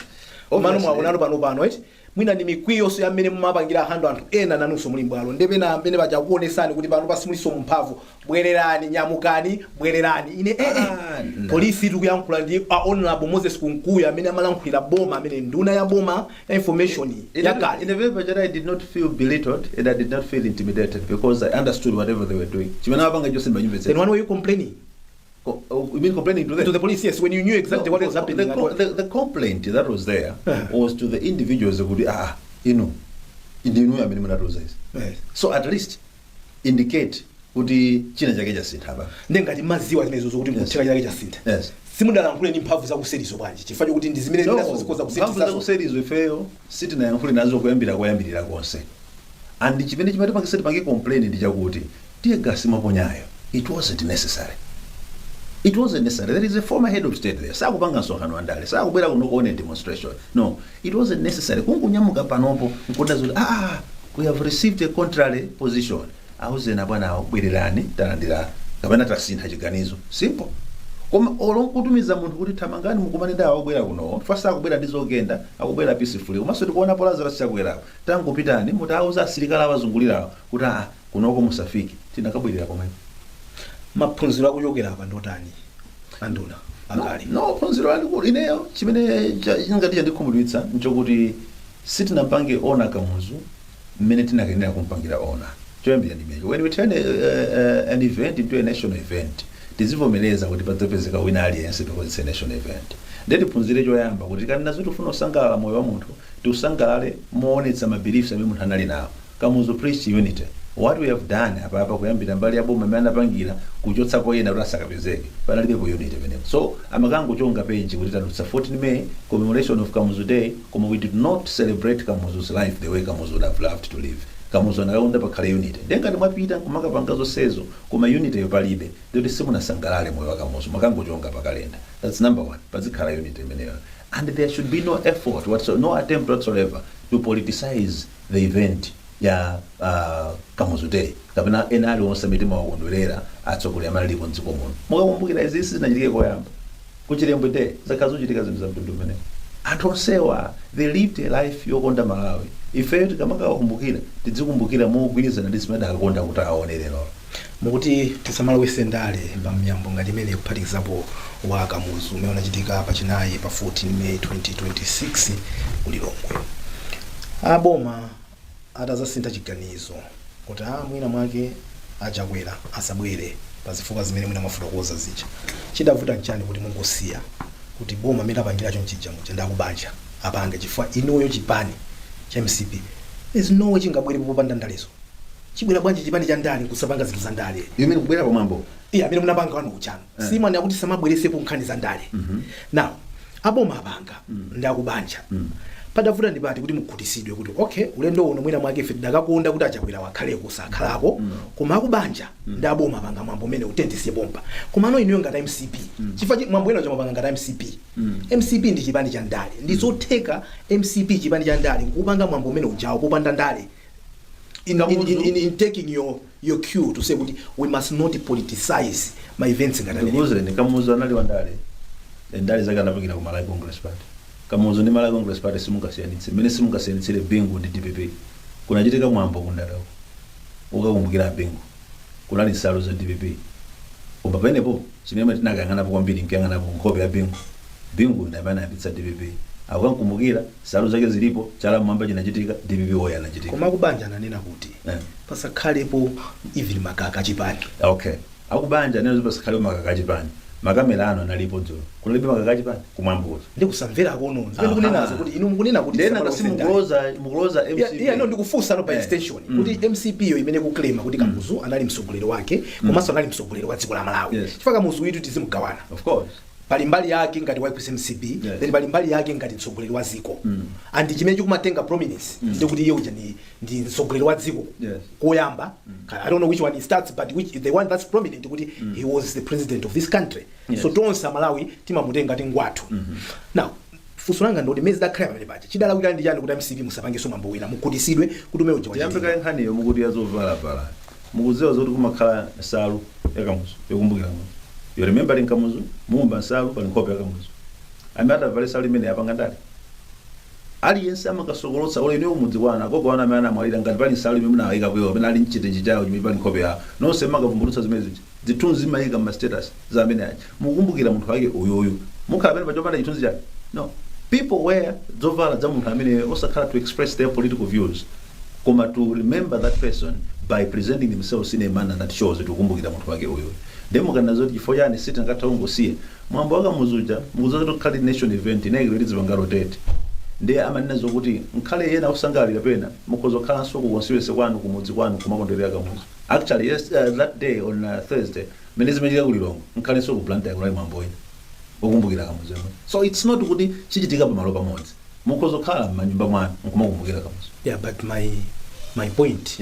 Komano Obviously. mwaonano pano pano eti mwina ndi mikwiyonso ya mmene mumapangira handle anthu ena, nanunso muli mbwalo, ndepena amene paja kuonesani kuti pano pasimuliso mphamvu, bwererani, nyamukani, bwererani. Ine Ah, no. Polisi tikuyankhula ndi a Honorable Moses Kunkuyu amene amalankhulira boma, amene nduna ya boma ya information yakale. In a way, but I did not feel belittled and I did not feel intimidated because I understood whatever they were doing. Chimene apanga chose mbanyumbe. Then why were you complaining? You mean complaining to them? To the police, yes, when you knew exactly No, what the, was happening. The complaint that was there was to the individuals who could, ndinu amene munatiuza izi. So at least indicate kuti china chake chasintha apa. Ndengati maziwa zimenezo zokuti Yes. nkutheka chake chasintha, simudalankhule ndi mphamvu zakuserizo bwanji, chifukwa chokuti ndi zimene zinazo zikhoza Mphamvu kusintha? zakuserizo ifeyo sitinayankhule nazo kuyambirira konse, and chimene chimatipangisa tipange complain ndi chakuti tear gas maponyayo, it wasn't necessary, it wasn't necessary. There is a former head of state there. Sakupanga msonkhano wa ndale, sakubwera kuno kuone demonstration. No, it wasn't necessary kungunyamuka panopo nkuda zoti, "Ah, we have received a contrary position." Auzena bwanawo, "Bwererani, talandira kapena tasintha chiganizo." Simple. Koma olo nkutumiza munthu kuti, "Thamangani mukumane ndi awo akubwera kunowo, fasa akubwera ndi zogenda, akubwera peacefully, komanso tikuonapo Lazarus Chakwerawo, tangopitani mutauza asilikali awazungulirawo kuti aa, kunoko musafike," tinakabwerera komweko. Maphunziro akuchokera apa ndotani, anduna akale? No, phunziro lalikulu ineyo chimene chingati chandikhumudwitsa nchokuti sitinapange honour Kamuzu mmene tinakenera kumpangira honour. Choyambira ndimecho, when we turn an event into a national event, tizivomereza kuti padzapezeka wina aliyense because it's a national event. Ndiye tiphunzire choyamba kuti kani nazo tifuna kusangalala moyo wa munthu, tiusangalale moonetsa ma beliefs amene munthu anali nawo. Kamuzu preached unity. What we have done apapa, kuyambira mbali ya boma imene anapangira kuchotsapo ena kuti asakapezeke, panalibepo unity penepo. So amakangochonga page kuti tadutsa 14 May, commemoration of Kamuzu Day, koma we did not celebrate Kamuzu's life the way Kamuzu would have loved to live. Kamuzu anakakonda pakhale unity. Ndiye ngati mwapita kumakapanga zonsezo koma unity yo palibe, ndikuti simunasangalale moyo wa Kamuzu, makangochonga pa kalenda. That's number one. Pazikhala unity imeneyo, and there should be no effort whatsoever, no attempt whatsoever to politicize the event ya Kamuzu Day kapena ena aliwonse amene timawakondwerera, atsogoleri amene alipo mdziko muno. Mukakumbukira, izi sizinachitike koyamba. Kuchilembwe Day zakhala zochitika zinthu za mtundu umenewo. Anthu onsewa, they lived a life yokonda Malawi. Ifeyo tikamakawakumbukira, tidzikumbukira mogwirizana ndi zimene akakonda kuti aone lero. Mukuti tisamalowese ndale pa miyambo ngati imene, kuphatikizapo wa Kamuzu umene unachitika pachinayi pa 14 May 2026 ku Lilongwe. Aboma atazasintha chiganizo kuti a mwina mwake aChakwera asabwere pa zifukwa zimene mwina mwafotokoza zija, chidavuta nchani kuti mungosiya kuti boma amene apangira chonchija muja ndakubanja apange? Chifukwa inuyo chipani cha MCP, there's no way chingabwere popanda ndalezo. Chibwera bwanji chipani cha ndale kusapanga zinthu za ndale? Imene kubwera pamwambo? Iya, amene munapanga wanu uchano. Simani akuti samabweresepo nkhani za ndale. Now aboma apanga ndi akubanja, padavuta ndipati kuti mukhutisidwe kuti okay, ulendo uno mwina mwake ife tidakakonda kuti aChakwera wakhaleko, sakhalako, koma akubanja ndi aboma apanga mwambo umene utendisiye pompa? Komano inuyo ngati MCP, chifukwa mwambo ena chamapanga ngati MCP, MCP ndi chipani cha ndale, ndi zotheka MCP chipani cha ndale nkupanga mwambo umene ujawo popanda ndale, in taking your cue to say kuti we must not politicize ma events ngati amenewa? Ndikuwuzeni, Kamuzu anali wandale. Ndale zake anapangira ku Malawi Congress Party. Kamuzu ndi Malawi Congress Party simungasiyanitse mmene simungasiyanitsire Bingu ndi DPP. Kunachitika mwambo kundalako ukakumbukira Bingu, kunali nsalu za DPP, koma pamenepo chimene tinakayang'anapo kwambiri nkuyang'anapo nkhope ya Bingu. Bingu ndi amene anayambitsa DPP. Akukankumbukira, nsalu zake zilipo, chala mmwamba chinachitika, DPP woye anachitika. Koma akubanja ananena kuti pasakhalepo even makaka achipani. Okay, akubanja neno pasakhale makaka achipani. Makamera ano analipo dzulo, kunalibe makaka achipani kumwambuzo? Ndi kusamvera kono zimene mukunenazo, kuti inu mukunena kuti ndena tisamalowese kasi ndale. mukuloza MCP. Yeah, no, ndikufunsa no by extension kuti MCP yo imene kuclaima kuti Kamuzu anali mtsogoleri wake komanso anali mtsogoleri wa dziko la Malawi, chifukwa Kamuzu itu tizimugawana. Of course. Pali mbali yake ngati wa MCP, then pali mbali yake ngati mtsogoleri wa dziko, and chimene chikumatenga prominence ndikuti iye uja ndi mtsogoleri wa dziko koyamba. I don't know which one he starts, but which the one that's prominent kuti he was the president of this country. So tonse Amalawi timamutenga ti ngwathu. Now funso langa ndoti mezi dakhala pamene paja, chidalakwika ndi chani kuti MCP musapangenso mwambo wina, mukhutisidwe kuti umene uja Tiyambe wachitika? kaye nkhaniyo mukuti yazovalapala. Mukudziwa zoti kumakhala nsalu ya Kamuzu yokumbukira Kamuzu, you remembering Kamuzu, muumba nsalu pali nkhope ya Kamuzu, amene atavale nsalu imene yapanga ndale? Aliyense amakasokolotsa olo inuyo kumudzi kwanu, agogo wanu amene anamwalira, ngati pali nsalu imene munawayikapo iwo amene ali mchitenje chawo chimene pali nkhope yawo, nonse mumakavumbulutsa zimene zija, zithunzi zimayika mma status za amene aja, mukukumbukira munthu wake uyuyu. Mukhala pamene paja opanda chithunzi chake? No. People wear zovala za munthu ameneyo osakhala to express their political views, koma to remember that person by presenting themselves in a manner that shows kuti ukumbukira munthu wake uyuyu. Ndiye mukanena zoti chifukwa chani sitingatha kungosiya mwambo wa Kamuzu uja, mukudziwa zoti ukhale nation event inayikidwa kuti izipanga rotate. Ndiye amanena zokuti nkhale ena osangalalira pena mukhoza kukhalanso ku constituency kwanu, kumudzi kwanu, kumakondwerera Kamuzu. Actually, yes, that day on Thursday mmene zimachitika ku Lilongwe, nkhalenso ku Blantyre kunali mwambo wina wokumbukira Kamuzu yemwe. So it's not kuti chichitika pamalo pamodzi, mukhoza kukhala m'manyumba mwanu nkumakumbukira Kamuzu. Yeah, but my point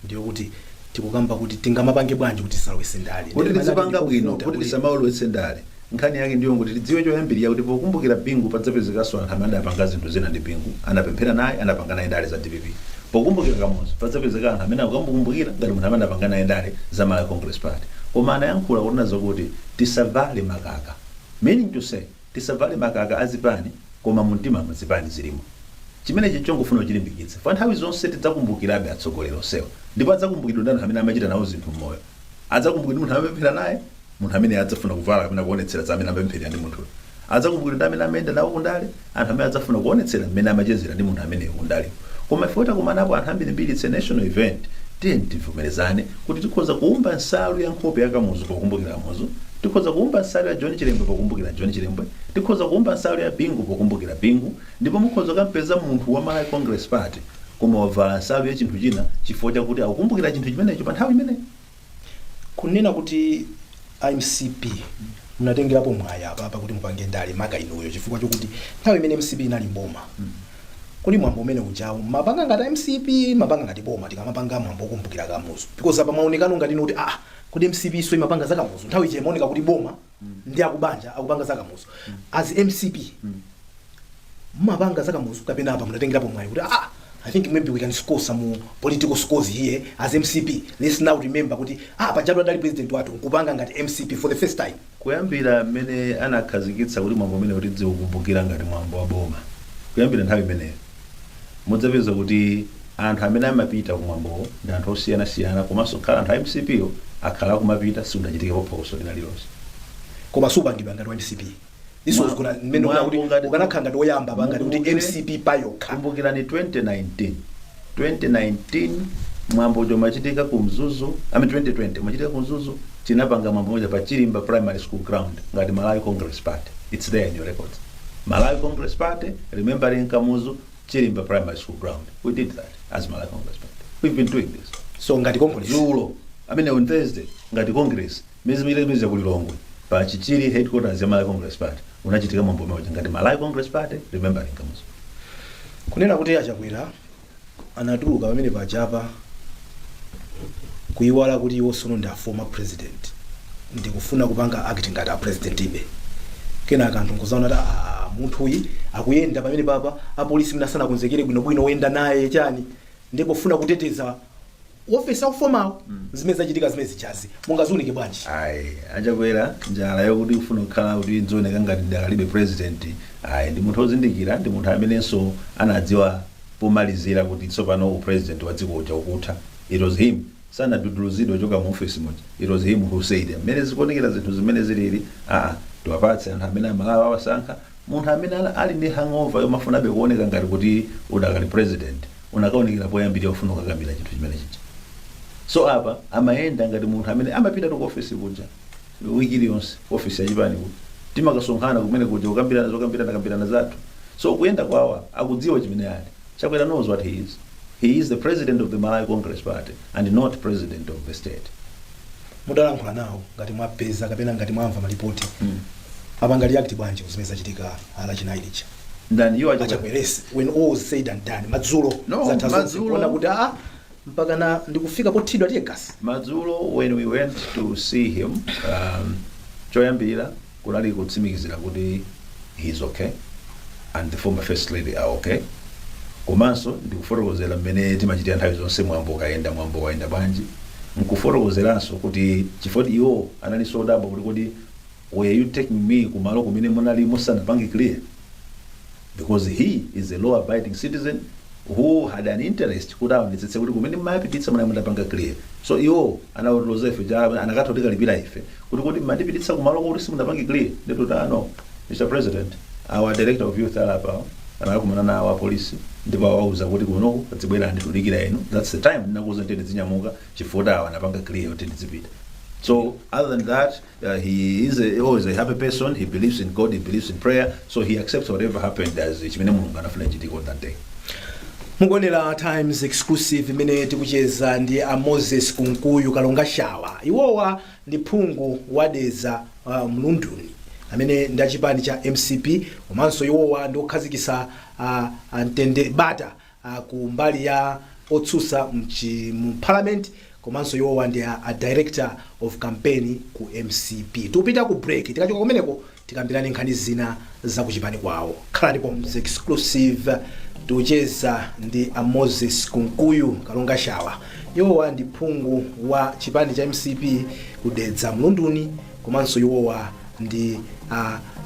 ndiyokuti tikukamba kuti tingamapange bwanji kuti tisalowetse ndale. Kuti Ndale tizipanga manati bwino ndikovuta kuti kuti tisamalowetse ndale, nkhani yake ndiyo kuti tidziwe choyambirira kuti pokumbukira Bingu padzapezekanso anthu amene adapanga zinthu zina ndi Bingu, anapemphera naye, anapanga naye ndale za DPP. Pokumbukira Kamuzu padzapezeka anthu amene akukamukumbukira ngati munthu amene anapanga naye ndale za Malawi Congress Party. Koma anayankhula kunena zokuti tisavale makaka, meaning to say tisavale makaka a zipani koma mumtimamo zipani zilimo. Chimenechi nchongofuna kuchilimbikitsa chifukwa nthawi zonse tidzakumbukirabe atsogoleri onsewa ndipo adzakumbukidwa ndi anthu amene amachita nawo zinthu m'moyo. Adzakumbukidwa ndi munthu amene amapemphera naye, munthu amene adzafuna kuvala kapena kuonetsera za amene amapempherera ndi munthuyo. Adzakumbukidwa ndi amene amayenda nawo kundale, anthu amene adzafuna kuonetsera mmene amachezera ndi munthu ameneyo kundaleko. Koma ife takumanapo anthu ambirimbiri, it's a national event, tiyeni tivomerezane kuti tikhoza kuumba nsalu ya nkhope ya Kamuzu pokumbukira Kamuzu, tikhoza kuumba nsalu ya John Chilembwe pokumbukira John Chilembwe, tikhoza kuumba nsalu ya Bingu pokumbukira Bingu, ndipo mukhoza kukampeza munthu wa Malawi Congress Party koma wavala nsalu ya chinthu china chifukwa chakuti akukumbukira chinthu chimenecho pa nthawi imeneyo. Kunena kuti a mcp munatengerapo mwayi apapa kuti mupange ndale, maka inuyo, chifukwa chokuti nthawi imene mcp inali mboma, kodi mwambo umene ujawu mapanga ngati mcp, mapanga ngati boma tikamapanga mwambo wokumbukira Kamuzu? Because apa mwaonekano ngati inu kuti ah, kodi mcp so imapanga za Kamuzu? Nthawi ija imaoneka kuti boma ndi akubanja akupanga za Kamuzu. As mcp mumapanga za Kamuzu kapena apa munatengerapo mwayi kuti ah, I think maybe we can score some political scores here as mcp, let's now remember kuti ah, pajatu adali president wathu, nkupanga ngati mcp for the first time? Kuyambira mmene anakhazikitsa kuti mwambo umene kuti tidziukumbukira ngati mwambo wa boma, kuyambira nthawi imeneyo mudzapeza kuti anthu amene amapita ku mwambowo ndi anthu osiyanasiyana, komanso khala anthu a mcp wo akhala akumapita, sikunachitikepo phokoso lina lililonse. Koma supangidwa ngati wa mcp. This was gonna mmene Mwambo kuti ukanakhala ngati woyamba pa ngati kuti mcp payokha. Kumbukirani 2019, 2019 mwambo uja umachitika ku Mzuzu, I mean 2020 umachitika ku Mzuzu, tinapanga mwambo uja pa Chilimba Primary School ground ngati Malawi Congress Party. It's there in your records, Malawi Congress Party remembering Kamuzu, Chilimba Primary School ground. We did that as Malawi Congress Party. We've been doing this. So ngati Congress. Dzulo amene on Thursday ngati Congress mezimilemeza ku Lilongwe pa Chichiri headquarters ya Malawi Congress Party unachitika mwambo umodzi ngati Malawi Congress Party remembering Kamuzu. Kunena kuti aChakwera anatuluka pamene pajapa kuyiwala kuti iwo sono ndi a former president, ndikufuna kupanga act ngati a president ibe, kenaka anthu nkuzaona kuti ah, munthuyi akuyenda pamene papa, apolisi mwina sanakonzekere bwinobwino oyenda naye chani, ndipo pofuna kuteteza ofesi a former wo, zimene zachitika zimene zichazi mungaziunike bwanji? Ayi, aChakwera njala yokuti ufuna kukhala kuti nzioneka ngati ndakalibe president, ayi. Ndi munthu wozindikira, ndi munthu amenenso anadziwa pomalizira kuti tsopano upresident wa dziko uja ukutha. It was him, sanaduduluzidwe choka mu office muja. It was him who said mmene zikuonekera zinthu zimene zilili, aa, tiwapatse anthu amene Amalawi awasankha. Munthu amene ali ndi hangover yomafunabe kuoneka ngati kuti udakali president, unakaonekera poyambirira ufuna kukakamira chinthu chimene chija. So apa amayenda ngati munthu amene amapita ku office kuja wiki iliyonse, office yachipani kuja timakasonkhana kumene kuja kukambirana zokambirana kambirana zathu. So kuyenda kwawa akudziwa chimene ali. Chakwera knows what he is. He is the president of the Malawi Congress Party and not president of the state. Mudalankhula nawo, ngati mwapeza kapena ngati mwamva malipoti, apanga react bwanji zimene zachitika Lachinayi lija? Ndani iwo, aChakwera? AChakweresi, when all was said and done, madzulo, No, zatha zonse, madzulo. kuona kuti ah, mpaka na ndikufika pothidwa tear gas. Madzulo when we went to see him, choyambirira kunali kutsimikizira kuti he is okay and the former first lady are okay, komanso ndikufotokozera mmene timachitira nthawi zonse mwambo ukayenda, mwambo wayenda bwanji, nkufotokozeranso kuti chifukwa iwo analinso odabwa kuti kodi were you taking me kumalo kumene munali musanapange clear? Because he is a law abiding citizen who had an interest kuti aonetsetse kuti kumene mmayapititsa muna mutapanga clear. So iwo anawatiloza ife cha anakatha tikalipira ife kuti kuti mmatipititsa kumalo kuti simunapange clear. Ndituti, "Ah, no, Mr President, our director of youth alapa anakakumana nawo apolisi ndipo awauza kuti kunoku adzibwera anditulikira inu." That's the time ndinakuuza kuti ndizinyamuka chifukwa awa anapanga clear kuti ndizipita. So other than that, he is always a happy person. He believes in God, he believes in prayer, so he accepts whatever happened as chimene Mulungu anafuna chiitike on that day. Mukuonera Times Exclusive imene tikucheza ndi a Moses Kunkuyu Kalonga Shawa. Iwowa ndi phungu wa Dedza Mlunduni amene ndi achipani cha MCP, komanso iwowa ndi okhazikitsa mtende bata ku mbali ya otsutsa mu parliament, komanso iwowa ndi a director of campaign ku MCP. Tikupita ku break. Tikachoka kumeneko tikambirane nkhani zina za kuchipani kwawo. Khalani pomwe. Exclusive, tikucheza ndi a Moses Kunkuyu Kalonga Shawa. Iwowa ndi phungu wa chipani cha MCP ku Dedza Mlunduni, komanso iwowa ndi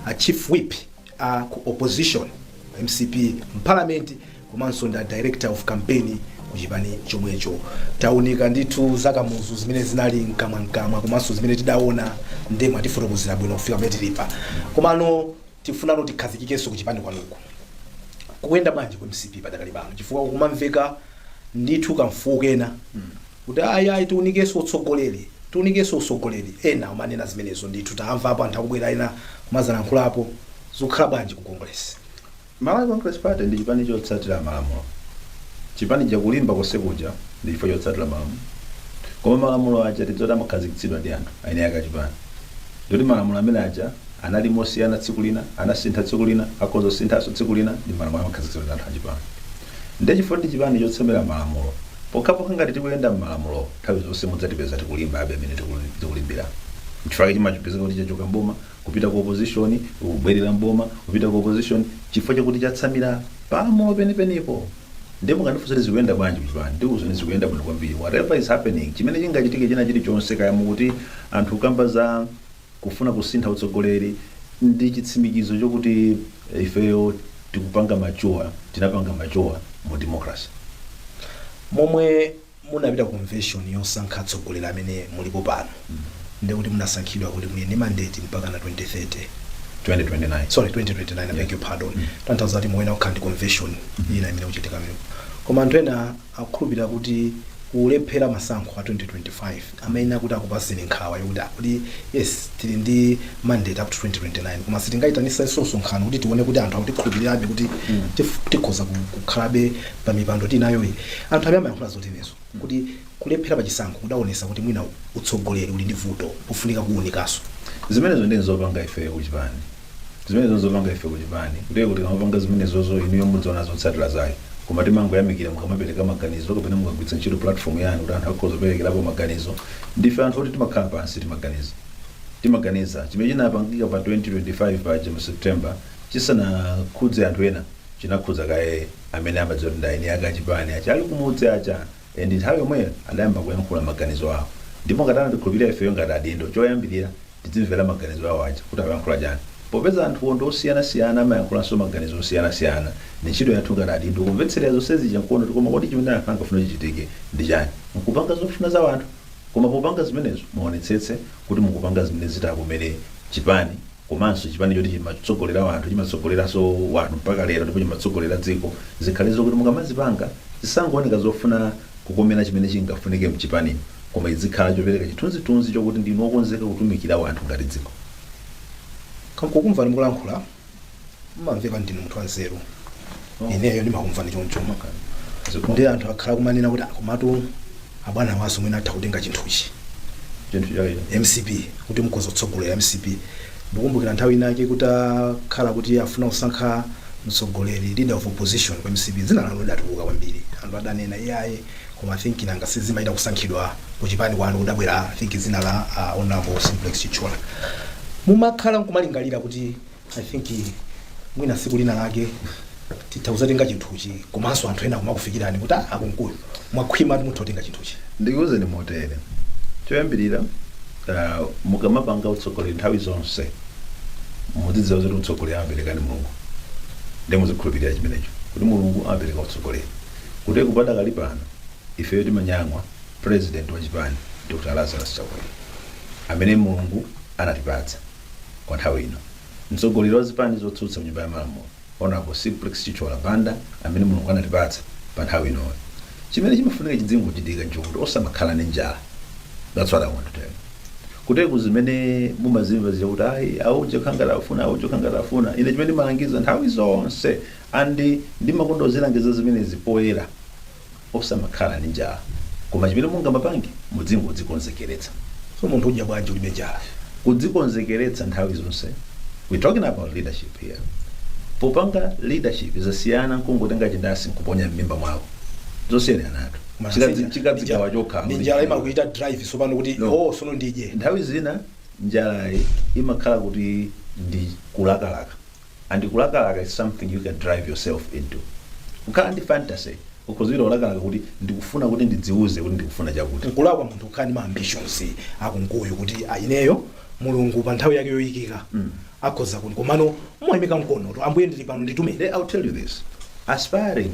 a chief whip a ku opposition MCP mparliament, komanso ndi a director of campaign ku chipani chomwecho. Taunika ndithu zakamuzu zimene zinali mkamwamkamwa komanso zimene tidaona, ndemwe atifotokozera bwino kufika pamene tilipa. Komano tifunano tikhazikikenso ku chipani kwanuku. Kukuyenda bwanji ku MCP padakali pano? Chifukwa kumamveka ndithu kamfuwu kena kuti ayi, ayi, tiunikenso utsogoleri, tiunikenso utsogoleri. Ena umanena zimenezo ndithu, tamvapo anthu akubwera ena kumazalankhulapo. Zikukhala bwanji ku Congress? Malawi Congress Party ndi chipani chotsatira malamulo. Chipani chakulimba kosekuja ndi chifukwa chotsatira malamulo. Koma malamulo aja tidzoti amakhazikitsidwa ndi anthu aine ake achipani, ndikuti malamulo amene aja anali mosiyana tsiku lina, anasintha tsiku lina, akhoza kusinthanso tsiku lina. Ndi malamulo amakhazikitsidwa ndi anthu achipani. Ndiye chifukwa ndi chipani chotsamira malamulo, pokhapokha ngati tikuyenda m'malamulo, nthawi zonse mudzatipeza tikulimba abe amene tikulimbira. Nchifukwa chimachipezeka kuti chachoka mboma kupita ku opposition, kubwerera mboma, kupita ku opposition, chifukwa chakuti chatsamira palamulo penipenipo. Ndipo mukandifunsa kuti zikuyenda bwanji kuchipani, ndikuwuzani zikuyenda bwino kwambiri. Whatever is happening, chimene chingachitike china chilichonse, kaya mukuti anthu kukamba za kufuna kusintha utsogoleri, ndi chitsimikizo chokuti ifeyo tikupanga mature, tinapanga mature mu democracy. Momwe munapita convention yosankha atsogoleri amene mulipo pano, ndikuti munasankhidwa kuti muli ndi mandate mpaka na 2030? 2029. Sorry, 2029, I beg your pardon. Tanthauza kuti muwena kukhala ndi convention ina imene kuchitika amenepo. Koma anthu ena akukhulupirira kuti kulephera masankho a 2025 amene akuti akupaseni nkhawa yokuti akuti yes, tili ndi mandate up to 2029, koma sitingayitanisenso msonkhano kuti tione kuti anthu akutikhulupirirabe kuti tikhoza kukhalabe pa mipando tinayoyi. Anthu amene amayankhula zotenezo kuti kulephera pa chisankho kudaonesa kuti mwina utsogoleri uli ndi vuto, ufunika kuwunikanso. Zimenezo ndi nzopanga ifeyo kuchipani, zimenezo nzopanga ife kuchipani, kutero kuti kamapanga zimenezozo inuyo mudziona zotsatira zake. Koma timangoyamikira mukamapereka maganizo kapena mukagwiritsa ntchito platform yanu kuti anthu akhoza kuperekerapo maganizo. Ndife anthu oti timakhala pansi, timaganiza, timaganiza. Chimene chinapangika pa 2025 paja mu September chisanakhudze anthu ena, chinakhudza kaye amene amadziwa kuti ndi eni ake achipani acha ali kumudzi aja, and nthawi yomweyo adayamba kuyankhula maganizo awo. Ndipo ngati anatikhulupirira ifeyo ngati adindo, choyambirira tidzimvera maganizo awo aja kuti akuyankhula chani. Popeza anthuwo ndi osiyanasiyana, amayankhulanso maganizo osiyanasiyana, ndi ntchito yathu ngati adindo kumvetserera zonse zija nkuona kuti koma kodi chimene anthu angafuna chichitike ndi chani, nkupanga zofuna za anthu. Koma popanga zimenezo muonetsetse kuti mukupanga zimene zitakomere chipani, komanso chipani choti chimatsogolera anthu, chimatsogoleranso wanthu mpaka lero, ndipo chimatsogolera dziko. Zikhale zokuti mukamazipanga zisangooneka zofuna kukomera chimene chingafunike mchipanimo, koma izikhala chopereka chithunzithunzi chokuti ndinu okonzeka kutumikira wanthu ngati dziko. Kukumvani mukulankhula, mmamveka ndinu munthu wanzeru. Ineyo ndimakumvani choncho. Ndi anthu akhala kumanena kuti akomatu abwana waso mwina atha kutenga chinthuchi, Chinthu chake? MCP, kuti mukhoza kutsogolera MCP. Ndikumbukira nthawi inake kuti akhala kuti afuna kusankha mtsogoleri, leader of opposition ku MCP, dzina lanu lidatuluka kwambiri. Anthu adanena iyayi, koma I think nanga sizimaita kusankhidwa kuchipani kwanu, kudabwera I think dzina la Honorable Simplex Chithyola. Mumakhala nkumalingalira kuti I think mwina tsiku lina lake titha kuzatenga chinthuchi, komanso anthu ena kumakufikirani kuti ah, akunkuyu mwakhwima ati mutha kutenga chinthuchi? Ndikuwuzeni motere: choyambirira, mukamapanga utsogoleri, nthawi zonse muzidziwa kuti utsogoleri amapereka ndi Mulungu. Ndiye muzikhulupirira chimenecho kuti Mulungu amapereka utsogoleri. Kuti kupadakali pano ifeyo timanyamwa president wa chipani, Dr Lazarus Chakwera, amene Mulungu anatipatsa kwa nthawi ino, mtsogoleri wa zipani zotsutsa mnyumba ya malamulo, Honorable Simplex Chithyola Banda, amene Mulungu anatipatsa pa nthawi inoyo. Chimene chimafunika chidzingochitika nchokuti osamakhala ndi njala. That's what I want to tell you. Kuteku zimene mumazimva zija kuti ayi, auje khangati afuna, auje khangati afuna, ine chimene ndimalangiza nthawi zonse and ndimakonda kuzilangiza zimenezi poyera, osamakhala ndi njala, koma chimene mungamapange, mudzingodzikonzekeretsa. So munthu udya bwanji ulibe njala? Kudzikonzekeretsa nthawi zonse. We're talking about leadership here. Popanga leadership zasiyana nkungotenga chindasi nkuponya m'mimba mwako, zosiyanatu. Chikadzigawa chokha. Ndi njala imakuita drive sopano kuti No. oh, sono ndidye. Nthawi zina njalayi imakhala kuti ndi kulakalaka, and kulakalaka is something you can drive yourself into. Kukhala ndi fantasy, ukhozera kulakalaka kuti ndikufuna, kuti ndidziuze kuti ndikufuna chakuti. Nkulakwa munthu kukhala ndi ma ambitions akunkuyu kuti ineyo Mulungu pa nthawi yake yoyikika akhoza kuti komano mwayimika mkono to, "Ambuye, ndili pano, nditume"? Then I'll tell you this. Aspiring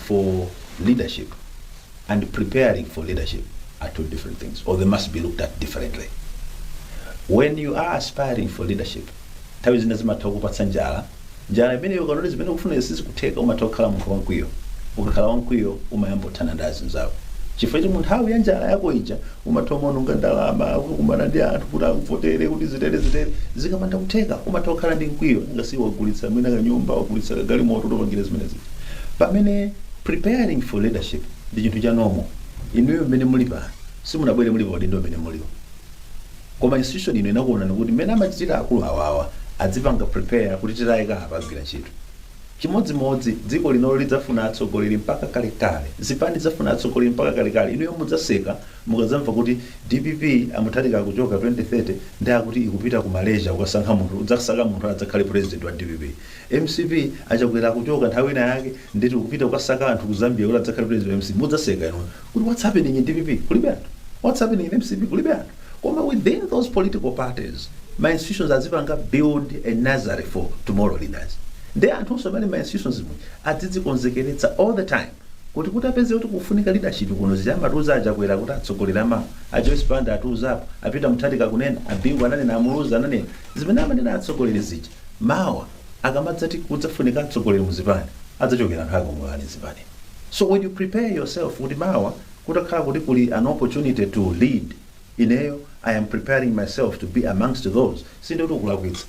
for leadership and preparing for leadership are two different things, or they must be looked at differently. When you are aspiring for leadership, nthawi zina zimatha kukupatsa njala. Njala imeneyo, ukanoti zimene ukufuna sizikutheka, umatha kukhala munthu wankwiyo. Ukakhala wankwiyo, umayamba kuthana ndi azinzako, chifukwa choti mu nthawi ya njala yako ija umatha umaononga ndalama, kukumana ndi anthu kuti akuvotere, kuti zitere zitere. Zikapanda kutheka, umatha kukhala ndi mkwiyo, ngasi wagulitsa mwina kanyumba, wagulitsa kagalimoto, utopangira zimenezi. Pamene preparing for leadership ndi chinthu cha normal. Inuyo mmene muli pano, simunabwere muli pa udindo mmene muliwo, koma institution ino inakuonani kuti mmene amachitira akulu awawa, adzipanga prepare kuti titayika apa agwira ntchito. Chimodzimodzi dziko linolo lidzafuna atsogoleri mpaka kalekale, zipani zafuna atsogoleri mpaka kalekale. Inuyo mudzaseka mukadzamva kuti DPP a Mutharika kuchoka 2030 ndi akuti ikupita ku Malaysia kukasankha munthu, udzasaka munthu adzakhale president wa DPP. MCP achakwera kuchoka nthawi ina yake, nditi kupita kukasaka anthu ku Zambia kuti adzakhale president wa MCP. Mudzaseka inuyo kuti what's happening in DPP? Kulibe anthu. What's happening in MCP? Kulibe anthu. Koma within those political parties, ma institutions azipanga build a nursery for tomorrow leaders. Ndi anthu amene ma institutions mwe adzidzikonzekeretsa all the time kuti apeze kuti kufunika leadership kuno. Zichamatuza achakwera kuti atsogolera ma a Joyce Banda atiuzapo, apita Mutharika kunena, abingu ananena, amuluzi ananena, zimene amanena atsogoleri zija, mawa akamadzati kudzafunika atsogoleri muzipani, adzachokera anthu ake omwe ali mzipani. So when you prepare yourself kuti mawa kutakhala kuti kuli an opportunity to lead, ineyo I am preparing myself to be amongst those, sindikuti ukulakwitsa.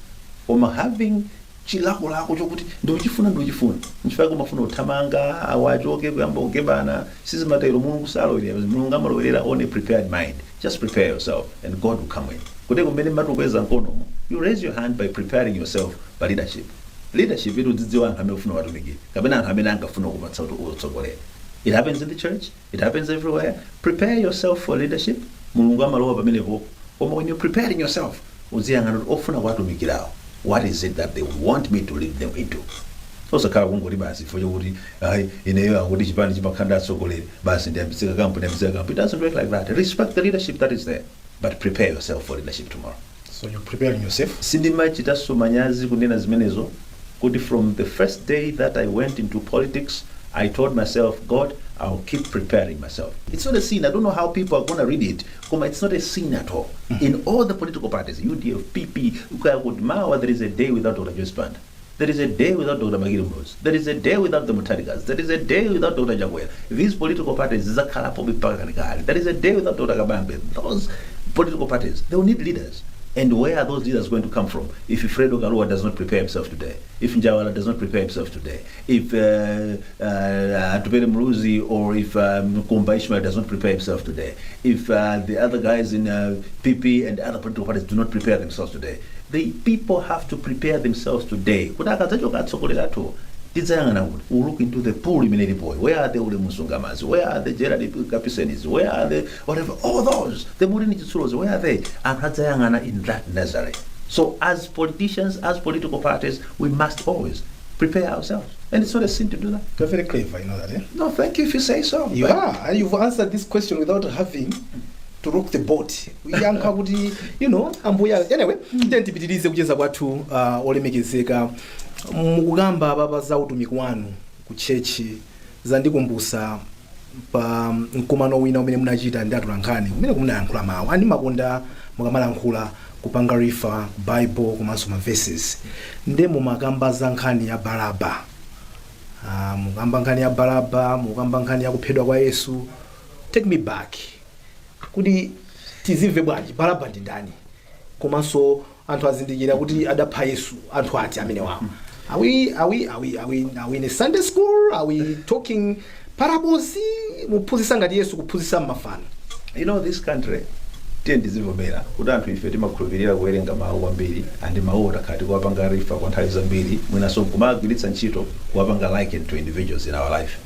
Koma having chilakolako chokuti ndikuchifuna, ndikuchifuna, nchifukwa kumafuna kuthamanga, awachoke, kuyamba kugebana, sizimatero. Mulungu salowerera. Mulungu amalowerera on a prepared mind. Just prepare yourself and God will come in. Kuti kumene matukweza mkonomo, you raise your hand by preparing yourself pa leadership. Leadership ili udzidziwa anthu amene ufuna watumikire kapena anthu amene angafuna kupatsa kuti utsogolere. It happens in the church, it happens everywhere. Prepare yourself for leadership. Mulungu amalowa pamenepo. Koma when you're preparing yourself, uziyang'ana kuti ofuna kuwatumikirawo, what is it that they would want me to lead them into? Osakhala kungoti basi chifukwa chokuti ayi, ineyo akuti chipani chimakhala atsogoleri, basi ndiyambitsika kampu, ndiyambitsika kampu. It doesn't work like that. Respect the leadership that is there, but prepare yourself for leadership tomorrow. So you're preparing yourself. Sindimachitanso manyazi kunena zimenezo kuti from the first day that I went into politics, I told myself, "God, I'll keep preparing myself." It's not a sin. I don't know how people are going to read it, koma it's not a sin at all. In all the political parties, UDF, PP, kuti mawa there is a day without Dr Joyce Banda, there is a day without Dr Bakili Muluzi, there is a day without the Mutharikas, there is a day without Dr Chakwera. These political parties zizakhalapo mpaka kalekale. There is a day without Dr Kabambe. Those political parties, they will need leaders. And where are those leaders going to come from if Fredo Kalua does not prepare himself today, if Njawala does not prepare himself today, if Atupele Muluzi or if Kumba Ishmael does not prepare himself today, if the other guys in PP and other political parties do not prepare themselves today? The people have to prepare themselves today kuti akadzachoka atsogoleri athu, tidzayang'ana kuti we look into the pool imene ilipoyo. Where are the Ulemu Msungamazi? Where are the Gerald Kapisenis? Where are the whatever, all those, the Maureen Chitsulos? Where are they? Anthu adzayang'ana in that nursery. So as politicians, as political parties, we must always prepare ourselves, and it's not a sin to do that. You're very clever, you know that, eh? No, thank you if you say so. You are. And you've answered this question without having to rock the boat. Yankha kuti, ambuya. Anyway, then tipitirize kucheza kwathu, olemekezeka Mukukamba apapa za utumiki wanu ku church, zandikumbusa pa mkumano wina umene munachita ndi atolankhani, kumene munayankhula mawu andimakonda mukamalankhula kupanga refer Bible komanso ma verses. Nde mumakamba za nkhani ya Baraba. Mukamba nkhani ya Baraba, mukamba nkhani ya kuphedwa kwa Yesu. Take me back kuti tizimve bwanji, Baraba ndi ndani? Komanso anthu azindikira kuti adapha Yesu, anthu ati amene wawo? Are we in a Sunday school? Are we talking parables? Muphunzitsa ngati Yesu kuphunzitsa mmafano. You know, this country, tiye ndizivomera kuti anthu ife timakhulupirira kuwerenga mawu kwambiri, and mawu takhala tikuwapanga refer kwa nthawi zambiri, mwinanso kumagwiritsa ntchito kuwapanga liken to individuals in our life.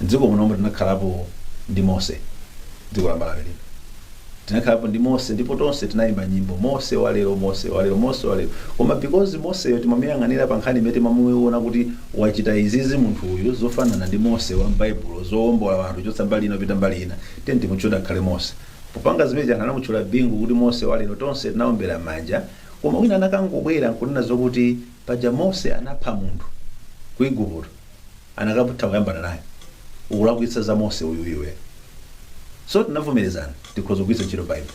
Mdziko munomo tinakhalapo ndi Mose. Dziko la Malawi lino tinakhalapo ndi Mose, ndipo tonse tinayimba nyimbo, "Mose walero, Mose walero, Mose walero." Koma because Moseyo timamuyang'anira pa nkhani imene timamuona kuti wachita izizi munthu uyu zofanana ndi Mose wa m'Baibulo, zowombola anthu chotsa mbali ina pita mbali ina, tiye timutchula akhale Mose. Popanga zimene anthu anamutchula Bingu kuti Mose walero, tonse tinaombera manja. Koma wina anakangobwera nkunena zokuti paja Mose anapha munthu ku Igupto, anakaputha kuyambana naye, ukulakwitsa za Mose uyu iwe. So tinavomerezana, tikhoza kugwiritsa ntchito Bible.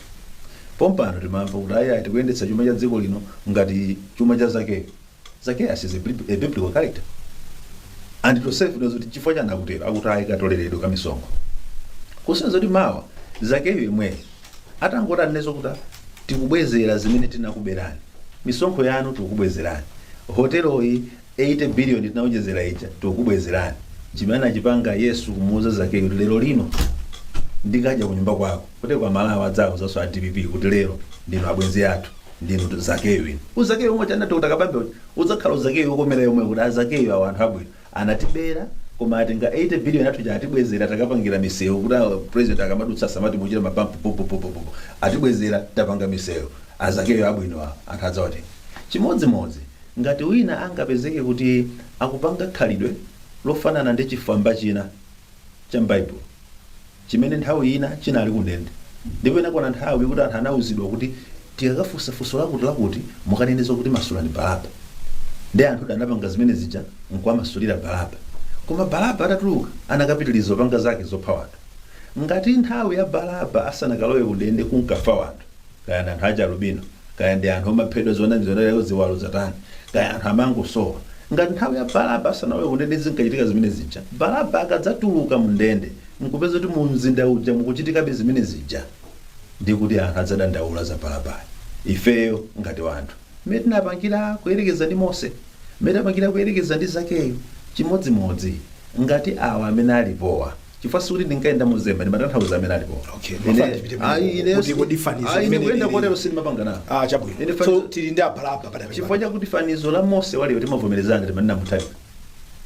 Pompano timamva kuti ayi, tikuyendetsa chuma cha dziko lino ngati chuma cha Zakeyo. Zacchaeus is a biblical character, and tonsefe knows kuti chifukwa chani akutero, akuti ayi, katoleredwe ka misonkho. Kusonyeza kuti mawa Zakeyo yemweyo atangoti anenezo kuti tikubwezera zimene tinakuberani, misonkho yanu tikukubwezerani, hoteloyi 80 billion tinaonjezera ija tikukubwezerani, chimene achipanga Yesu kumuuza Zakeyo kuti lero lino ndikadya kunyumba kwako, kuti kwa Malawi adzawuzanso a DPP kuti lero ndinu abwenzi athu, ndinu Zakeyo inu. Uzakeyo umwe chana Dr. Kabambe uja udzakhala uzakeyo ukomera yomwe kuti azakeyo awo anthu abwino anatibera, koma atenga 80 billion athu atibwezera, takapangira misewu kuti awo president akamadutsa samati muchita mabampu pupupupupu, atibwezera, tapanga misewu, azakeyo abwino awo anthu adzawatenga. Chimodzimodzi ngati wina angapezeke kuti akupanga khalidwe lofanana ndi chifwamba china cha m'Baibulo chimene nthawi ina chinali kundende, ndipo inakwana nthawi kuti anthu anawuzidwa kuti tikakafunsa funso lakuti lakuti mukaneneza kuti masulani Baraba, ndi anthu anapanga zimene zija nkuwamasulira Baraba. Koma Baraba atatuluka anakapitiliza kupanga zake zopha wanthu. Ngati nthawi ya Baraba asanakalowe kundende kunkafa wanthu, kaya ndi anthu achi alubino, kaya ndi anthu omaphedwa zonamizonalero ziwalo zatani, kaya anthu amangosowa, ngati nthawi ya Baraba asanalowe kundende zinkachitika zimene zija, Baraba akadzatuluka mundende nkupeza kuti mu mzinda uja mukuchitikabe zimene zija, ndi kuti anthu adzadandaula za Barabayo. Ifeyo ngati wanthu, mmene tinapangira kuyerekeza ndi Mose, mmene tinapangira kuyerekeza ndi Zakeyo, chimodzimodzi ngati awa amene alipowa, chifukwa sikuti ndinkayenda mozemba, ndimatanthauza amene alipowa. Okay, mafana tipite kuti kodi fanizo ine limene kuyenda kotero sindimapanga nawo. Ah, chabwino. Ine So tili ndi abalaba padali. Chifukwa chakuti fanizo la Mose walero timavomerezana, timanena Mutharika,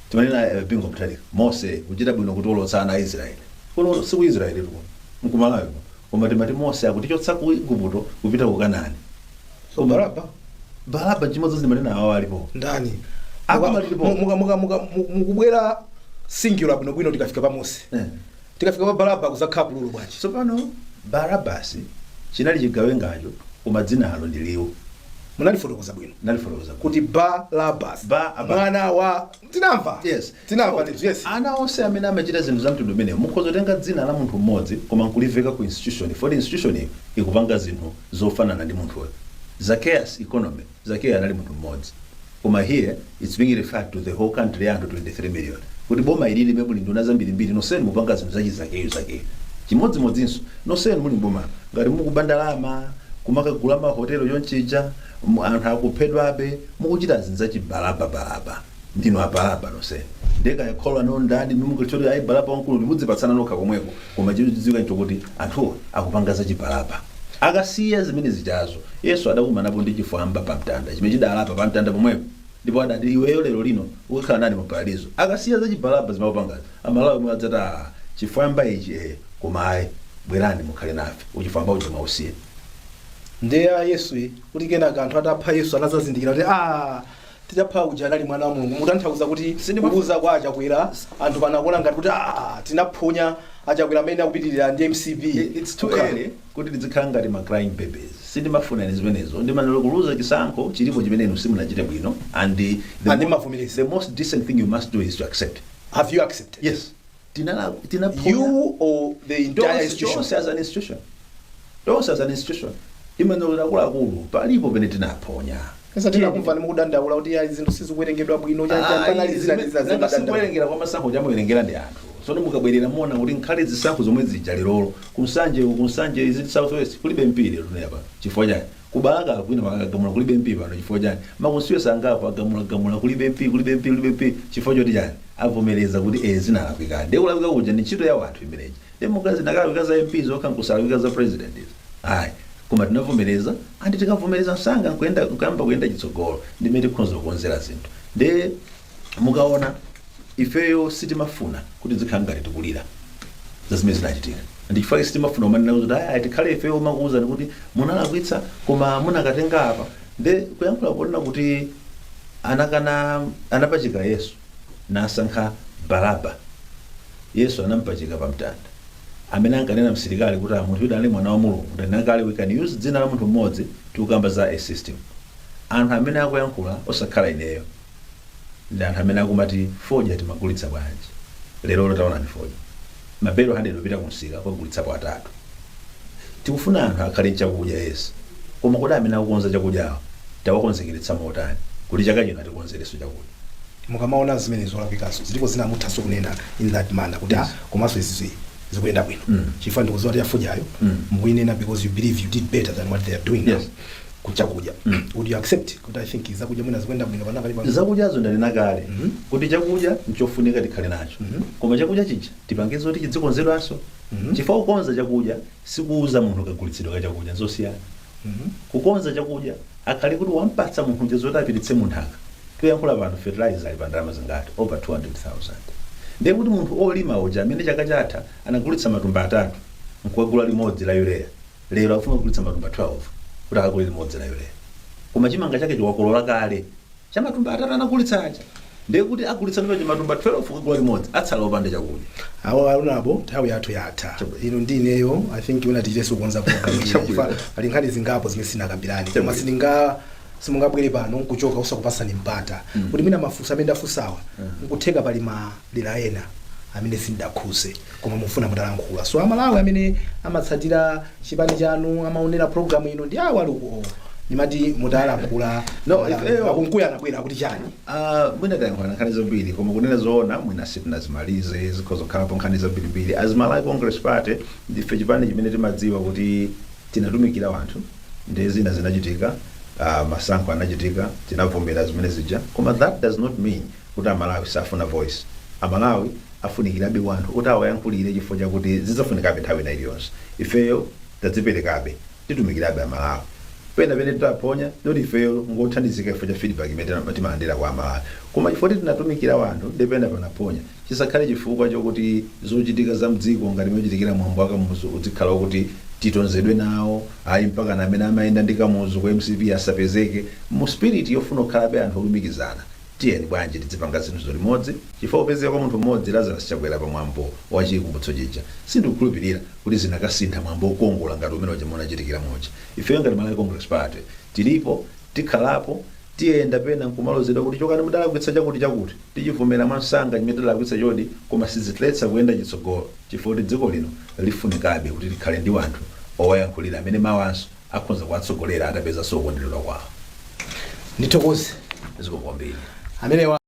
timanena Bingu Mutharika, Mose kuchita bwino kutiwolotsa ana a Israeli. Kuno si ku Israeli kuno, nkumalawi kuno, koma timati Mose akutichotsa ku Igupto kupita ku Kanaani. So Baraba Baraba chimodzi timanena awo alipo. Ndani? Akumaliripo. Mukubwera singular bwinobwino tikafika pa Mose. Tikafika pa Baraba kuzakhala plural bwanji? Tsopano Barabasi chinali chigawengacho, koma dzinalo ndi liwu. Munalifotokoza bwino. Nalifotokoza kuti Barabas. Ba- Mwana wa, tinamva. Yes. Tinamva ndithu, yes. Ana onse amene amachita zinthu za mtundu umenewu, mukhoza kutenga dzina la munthu mmodzi koma nkuliveka ku institution, for institution iyo ikupanga zinthu zofanana ndi munthuyo. Zacchaeus economy, Zacchaeus anali munthu mmodzi, koma here it's being referred to the whole country ya anthu 23 million, kuti boma ilili limene muli nduna zambirimbiri, nonsenu mupanga zinthu zachizakeyo zakeyo. Chimodzimodzinso nonsenu muli mboma, ngati mukuba ndalama kumakagula mahotelo chonchija, anthu akuphedwabe, mukuchita zinthu zachibalababalaba, ndinu abalaba nonsenu. Ndekayakhola no ndani mukachoti ayi balaba wamkulu, ndimudzipatsana nokha komweko. Koma chidziwika nchokuti anthuwa akupanga zachibalaba. Akasiya zimene zichazo, Yesu adakumanapo ndi chifwamba pamtanda chimene chidalapa pamtanda pomwepo, ndipo adati, "Iweyo lero lino ukakhala nane mu paradizo." Akasiya zachibalaba zimakupangazi, Amalawi omwe adzati, "Ah, chifwamba ichi, eh, koma ayi, bwerani mukhale nafe, uchifwamba uja mwausiye." Ndiye a Yesu iyi, kuti kenaka anthu atapha Yesu anazazindikira kuti ah, titapha uja anali mwana wa Mulungu. Mutanthauza kuti kuuza kwa Achakwera anthu panakuona ngati kuti ah, tinaphonya. Achakwera amene akupitirira ndi MCP. It's too early kuti tizikhala ngati ma crying babies. Sindimafuna ine zimenezo. Ndimanena kuluza chisankho chilipo chimene inu simunachite bwino, and And ndimavomereza. the most decent thing you must do is to accept. Have you accepted? Yes, tinala tinaphonya. You or the entire institution? Tonse as an institution, tonse as an institution. Imanena akuluakulu, palipo pene tinaphonya. Kesa tinakumva mukudandaula kuti ayi, zinthu sizikuwerengedwa bwino, chanchani, panali zina ndi zina zimadandaula. Sikuwerengera kwa masankho, chamuwerengera ndi anthu. Tsono mukabwerera muona kuti nkhale zisankho zomwe zija lerolo kunsanje, kunsanje izi, South West kulibe MP lero pano. Chifukwa chani? Kubalaka kwina pakagamula kulibe MP pano. Chifukwa chani? Ma constituency angapo agamula gamula, kulibe MP, kulibe MP, kulibe MP. Chifukwa choti chani? Avomereza kuti eh, zinalakwika. Ndi kulakwika kuja ndi ntchito ya wanthu imeneji. Democracy nakalakwika za MP zokha, nkusalakwika za president izi, ayi. Koma tinavomereza, andi tikavomereza msanga nkuyenda, nkuyamba kuyenda chitsogolo, ndimene tikhoza kukonzera zinthu. Ndi mukaona ifeyo sitimafuna kuti zikhala ngati tikulira za zimene zinachitika. Ndichifukwa sitimafuna umanena kuti aya, tikhale ifeyo umakuwuzani kuti munalakwitsa, koma munakatenga apa. Ndi kuyankhula ponena kuti anakana, anapachika Yesu nasankha Baraba. Yesu anampachika pa mtanda. Amene ankanena msilikali kuti, "Ah, munthu uyu ali mwana wa Mulungu," ndanakale we can use dzina la munthu mmodzi, tikukamba za a system. Anthu amene akuyankhula osakhala ineyo ndi anthu amene akumati fodya timagulitsa bwanji. Lero taonani fodya, mabelo 100 opita kumsika kwagulitsapo atatu. Tikufuna anthu akhale chakudya, yes, koma kodi amene akukonza chakudyawo tawakonzekeretsa motani kuti chaka chino atikonzerenso chakudya? Mukamaona zimene zolakwikaso zilipo zina, muthanso kunena in that manner kuti ah, komanso izizi zikuyenda bwino. Chifukwa ndikudziwa kuti yafodyayo mukuyinena because you believe you did better than what they are doing now. Kuchakudya, would you accept kuti I think zakudya mwina zikuyenda bwino panakali pano? Zakudyazo ndanena kale kuti chakudya nchofunika tikhale nacho, koma chakudya chija tipange zoti chidzikonzedwanso. Chifukwa kukonza chakudya sikuuza munthu kagulitsidwe ka chakudya, nzosiyana. Kukonza chakudya akhale kuti wampatsa munthu uja zoti apititse munthaka. Toyankhula pano fertilizer ali pa ndalama zingati? Over 200,000. Ndiye kuti munthu olima uja amene chaka chatha anagulitsa matumba atatu nkukagula limodzi la urea, lero akufuna kugulitsa matumba 12 kuti akagule limodzi la urea, koma chimanga chake chiwakolola kale cha matumba atatu anagulitsa aja. Ndiye kuti agulitsa ndipache matumba 12 kukagula limodzi, atsala opanda chakudya. Awo alunabo, nthawi yathu yatha. Ino ndi ineyo, I think wina tichitenso kukonza program ina. Chabwino. Chifukwa pali nkhani zingapo zimene sinakambirani, koma Chabwino. simungabwere pano nkuchoka usakupasani mpata kuti mwina mafunso amene ndafunsawa, nkutheka pali madera ena amene sindakhuze koma mufuna mutalankhula. So Amalawi amene amatsatira chipani chanu, amaonera program ino, ndi awo ali uko, ndimati mutalankhula. No, Amalawi. ifeyo Akunkuya anabwera akuti chani? Mwina tayankhula nkhani zambiri, koma kunena zoona mwina sitinazimalize, zikhoza kukhalapo nkhani zambirimbiri. As Malawi Congress Party, ndife chipani chimene timadziwa kuti tinatumikira wanthu, ndi zina zinachitika, masankho anachitika, tinavomera zimene zija, koma that does not mean kuti Amalawi safuna voice. Amalawi afunikirabe wanthu kuti awayankhulire, chifukwa chakuti zidzafunikabe nthawi ina iliyonse. Ifeyo tadziperekabe, titumikirabe Amalawi. Pena pene titaponya ndoti ifeyo ngothandizika chifukwa cha feedback imene timalandira kwa Amalawi, koma chifukwa kuti tinatumikira wanthu ndi pena panaponya, chisakhale chifukwa chokuti zochitika za mdziko ngati mochitikira mwambo wa Kamuzu uzikhala kuti titonzedwe nawo, ayi, mpaka na amene amayenda ndi Kamuzu ku MCP asapezeke. Mu spirit yofuna kukhalabe anthu olumikizana, tiyeni bwanji tidzipanga zinthu limodzi, chifukwa kupezeka kwa munthu mmodzi Lazarus Chakwera pamwambo wa chikumbutso chija, sindikukhulupirira kuti zinakasintha mwambo wokongola ngati umene uja munachitikira moja. Ifeyo ngati Malawi Congress Party tilipo, tikhalapo, tiyenda. Pena nkumalozedwa kuti chokani, mudalakwitsa chakuti chakuti, tichivomera mwansanga chimene tidalakwitsa chodi, koma sizitiletsa kuyenda chitsogolo, chifukwa kuti dziko lino lifunikabe kuti likhale ndi wanthu owayankhulira amene mawanso akhoza kuwatsogolera atapezanso kukondedwa kwawo. Ndithokoze. Zikomo kwambiri. Amenewa.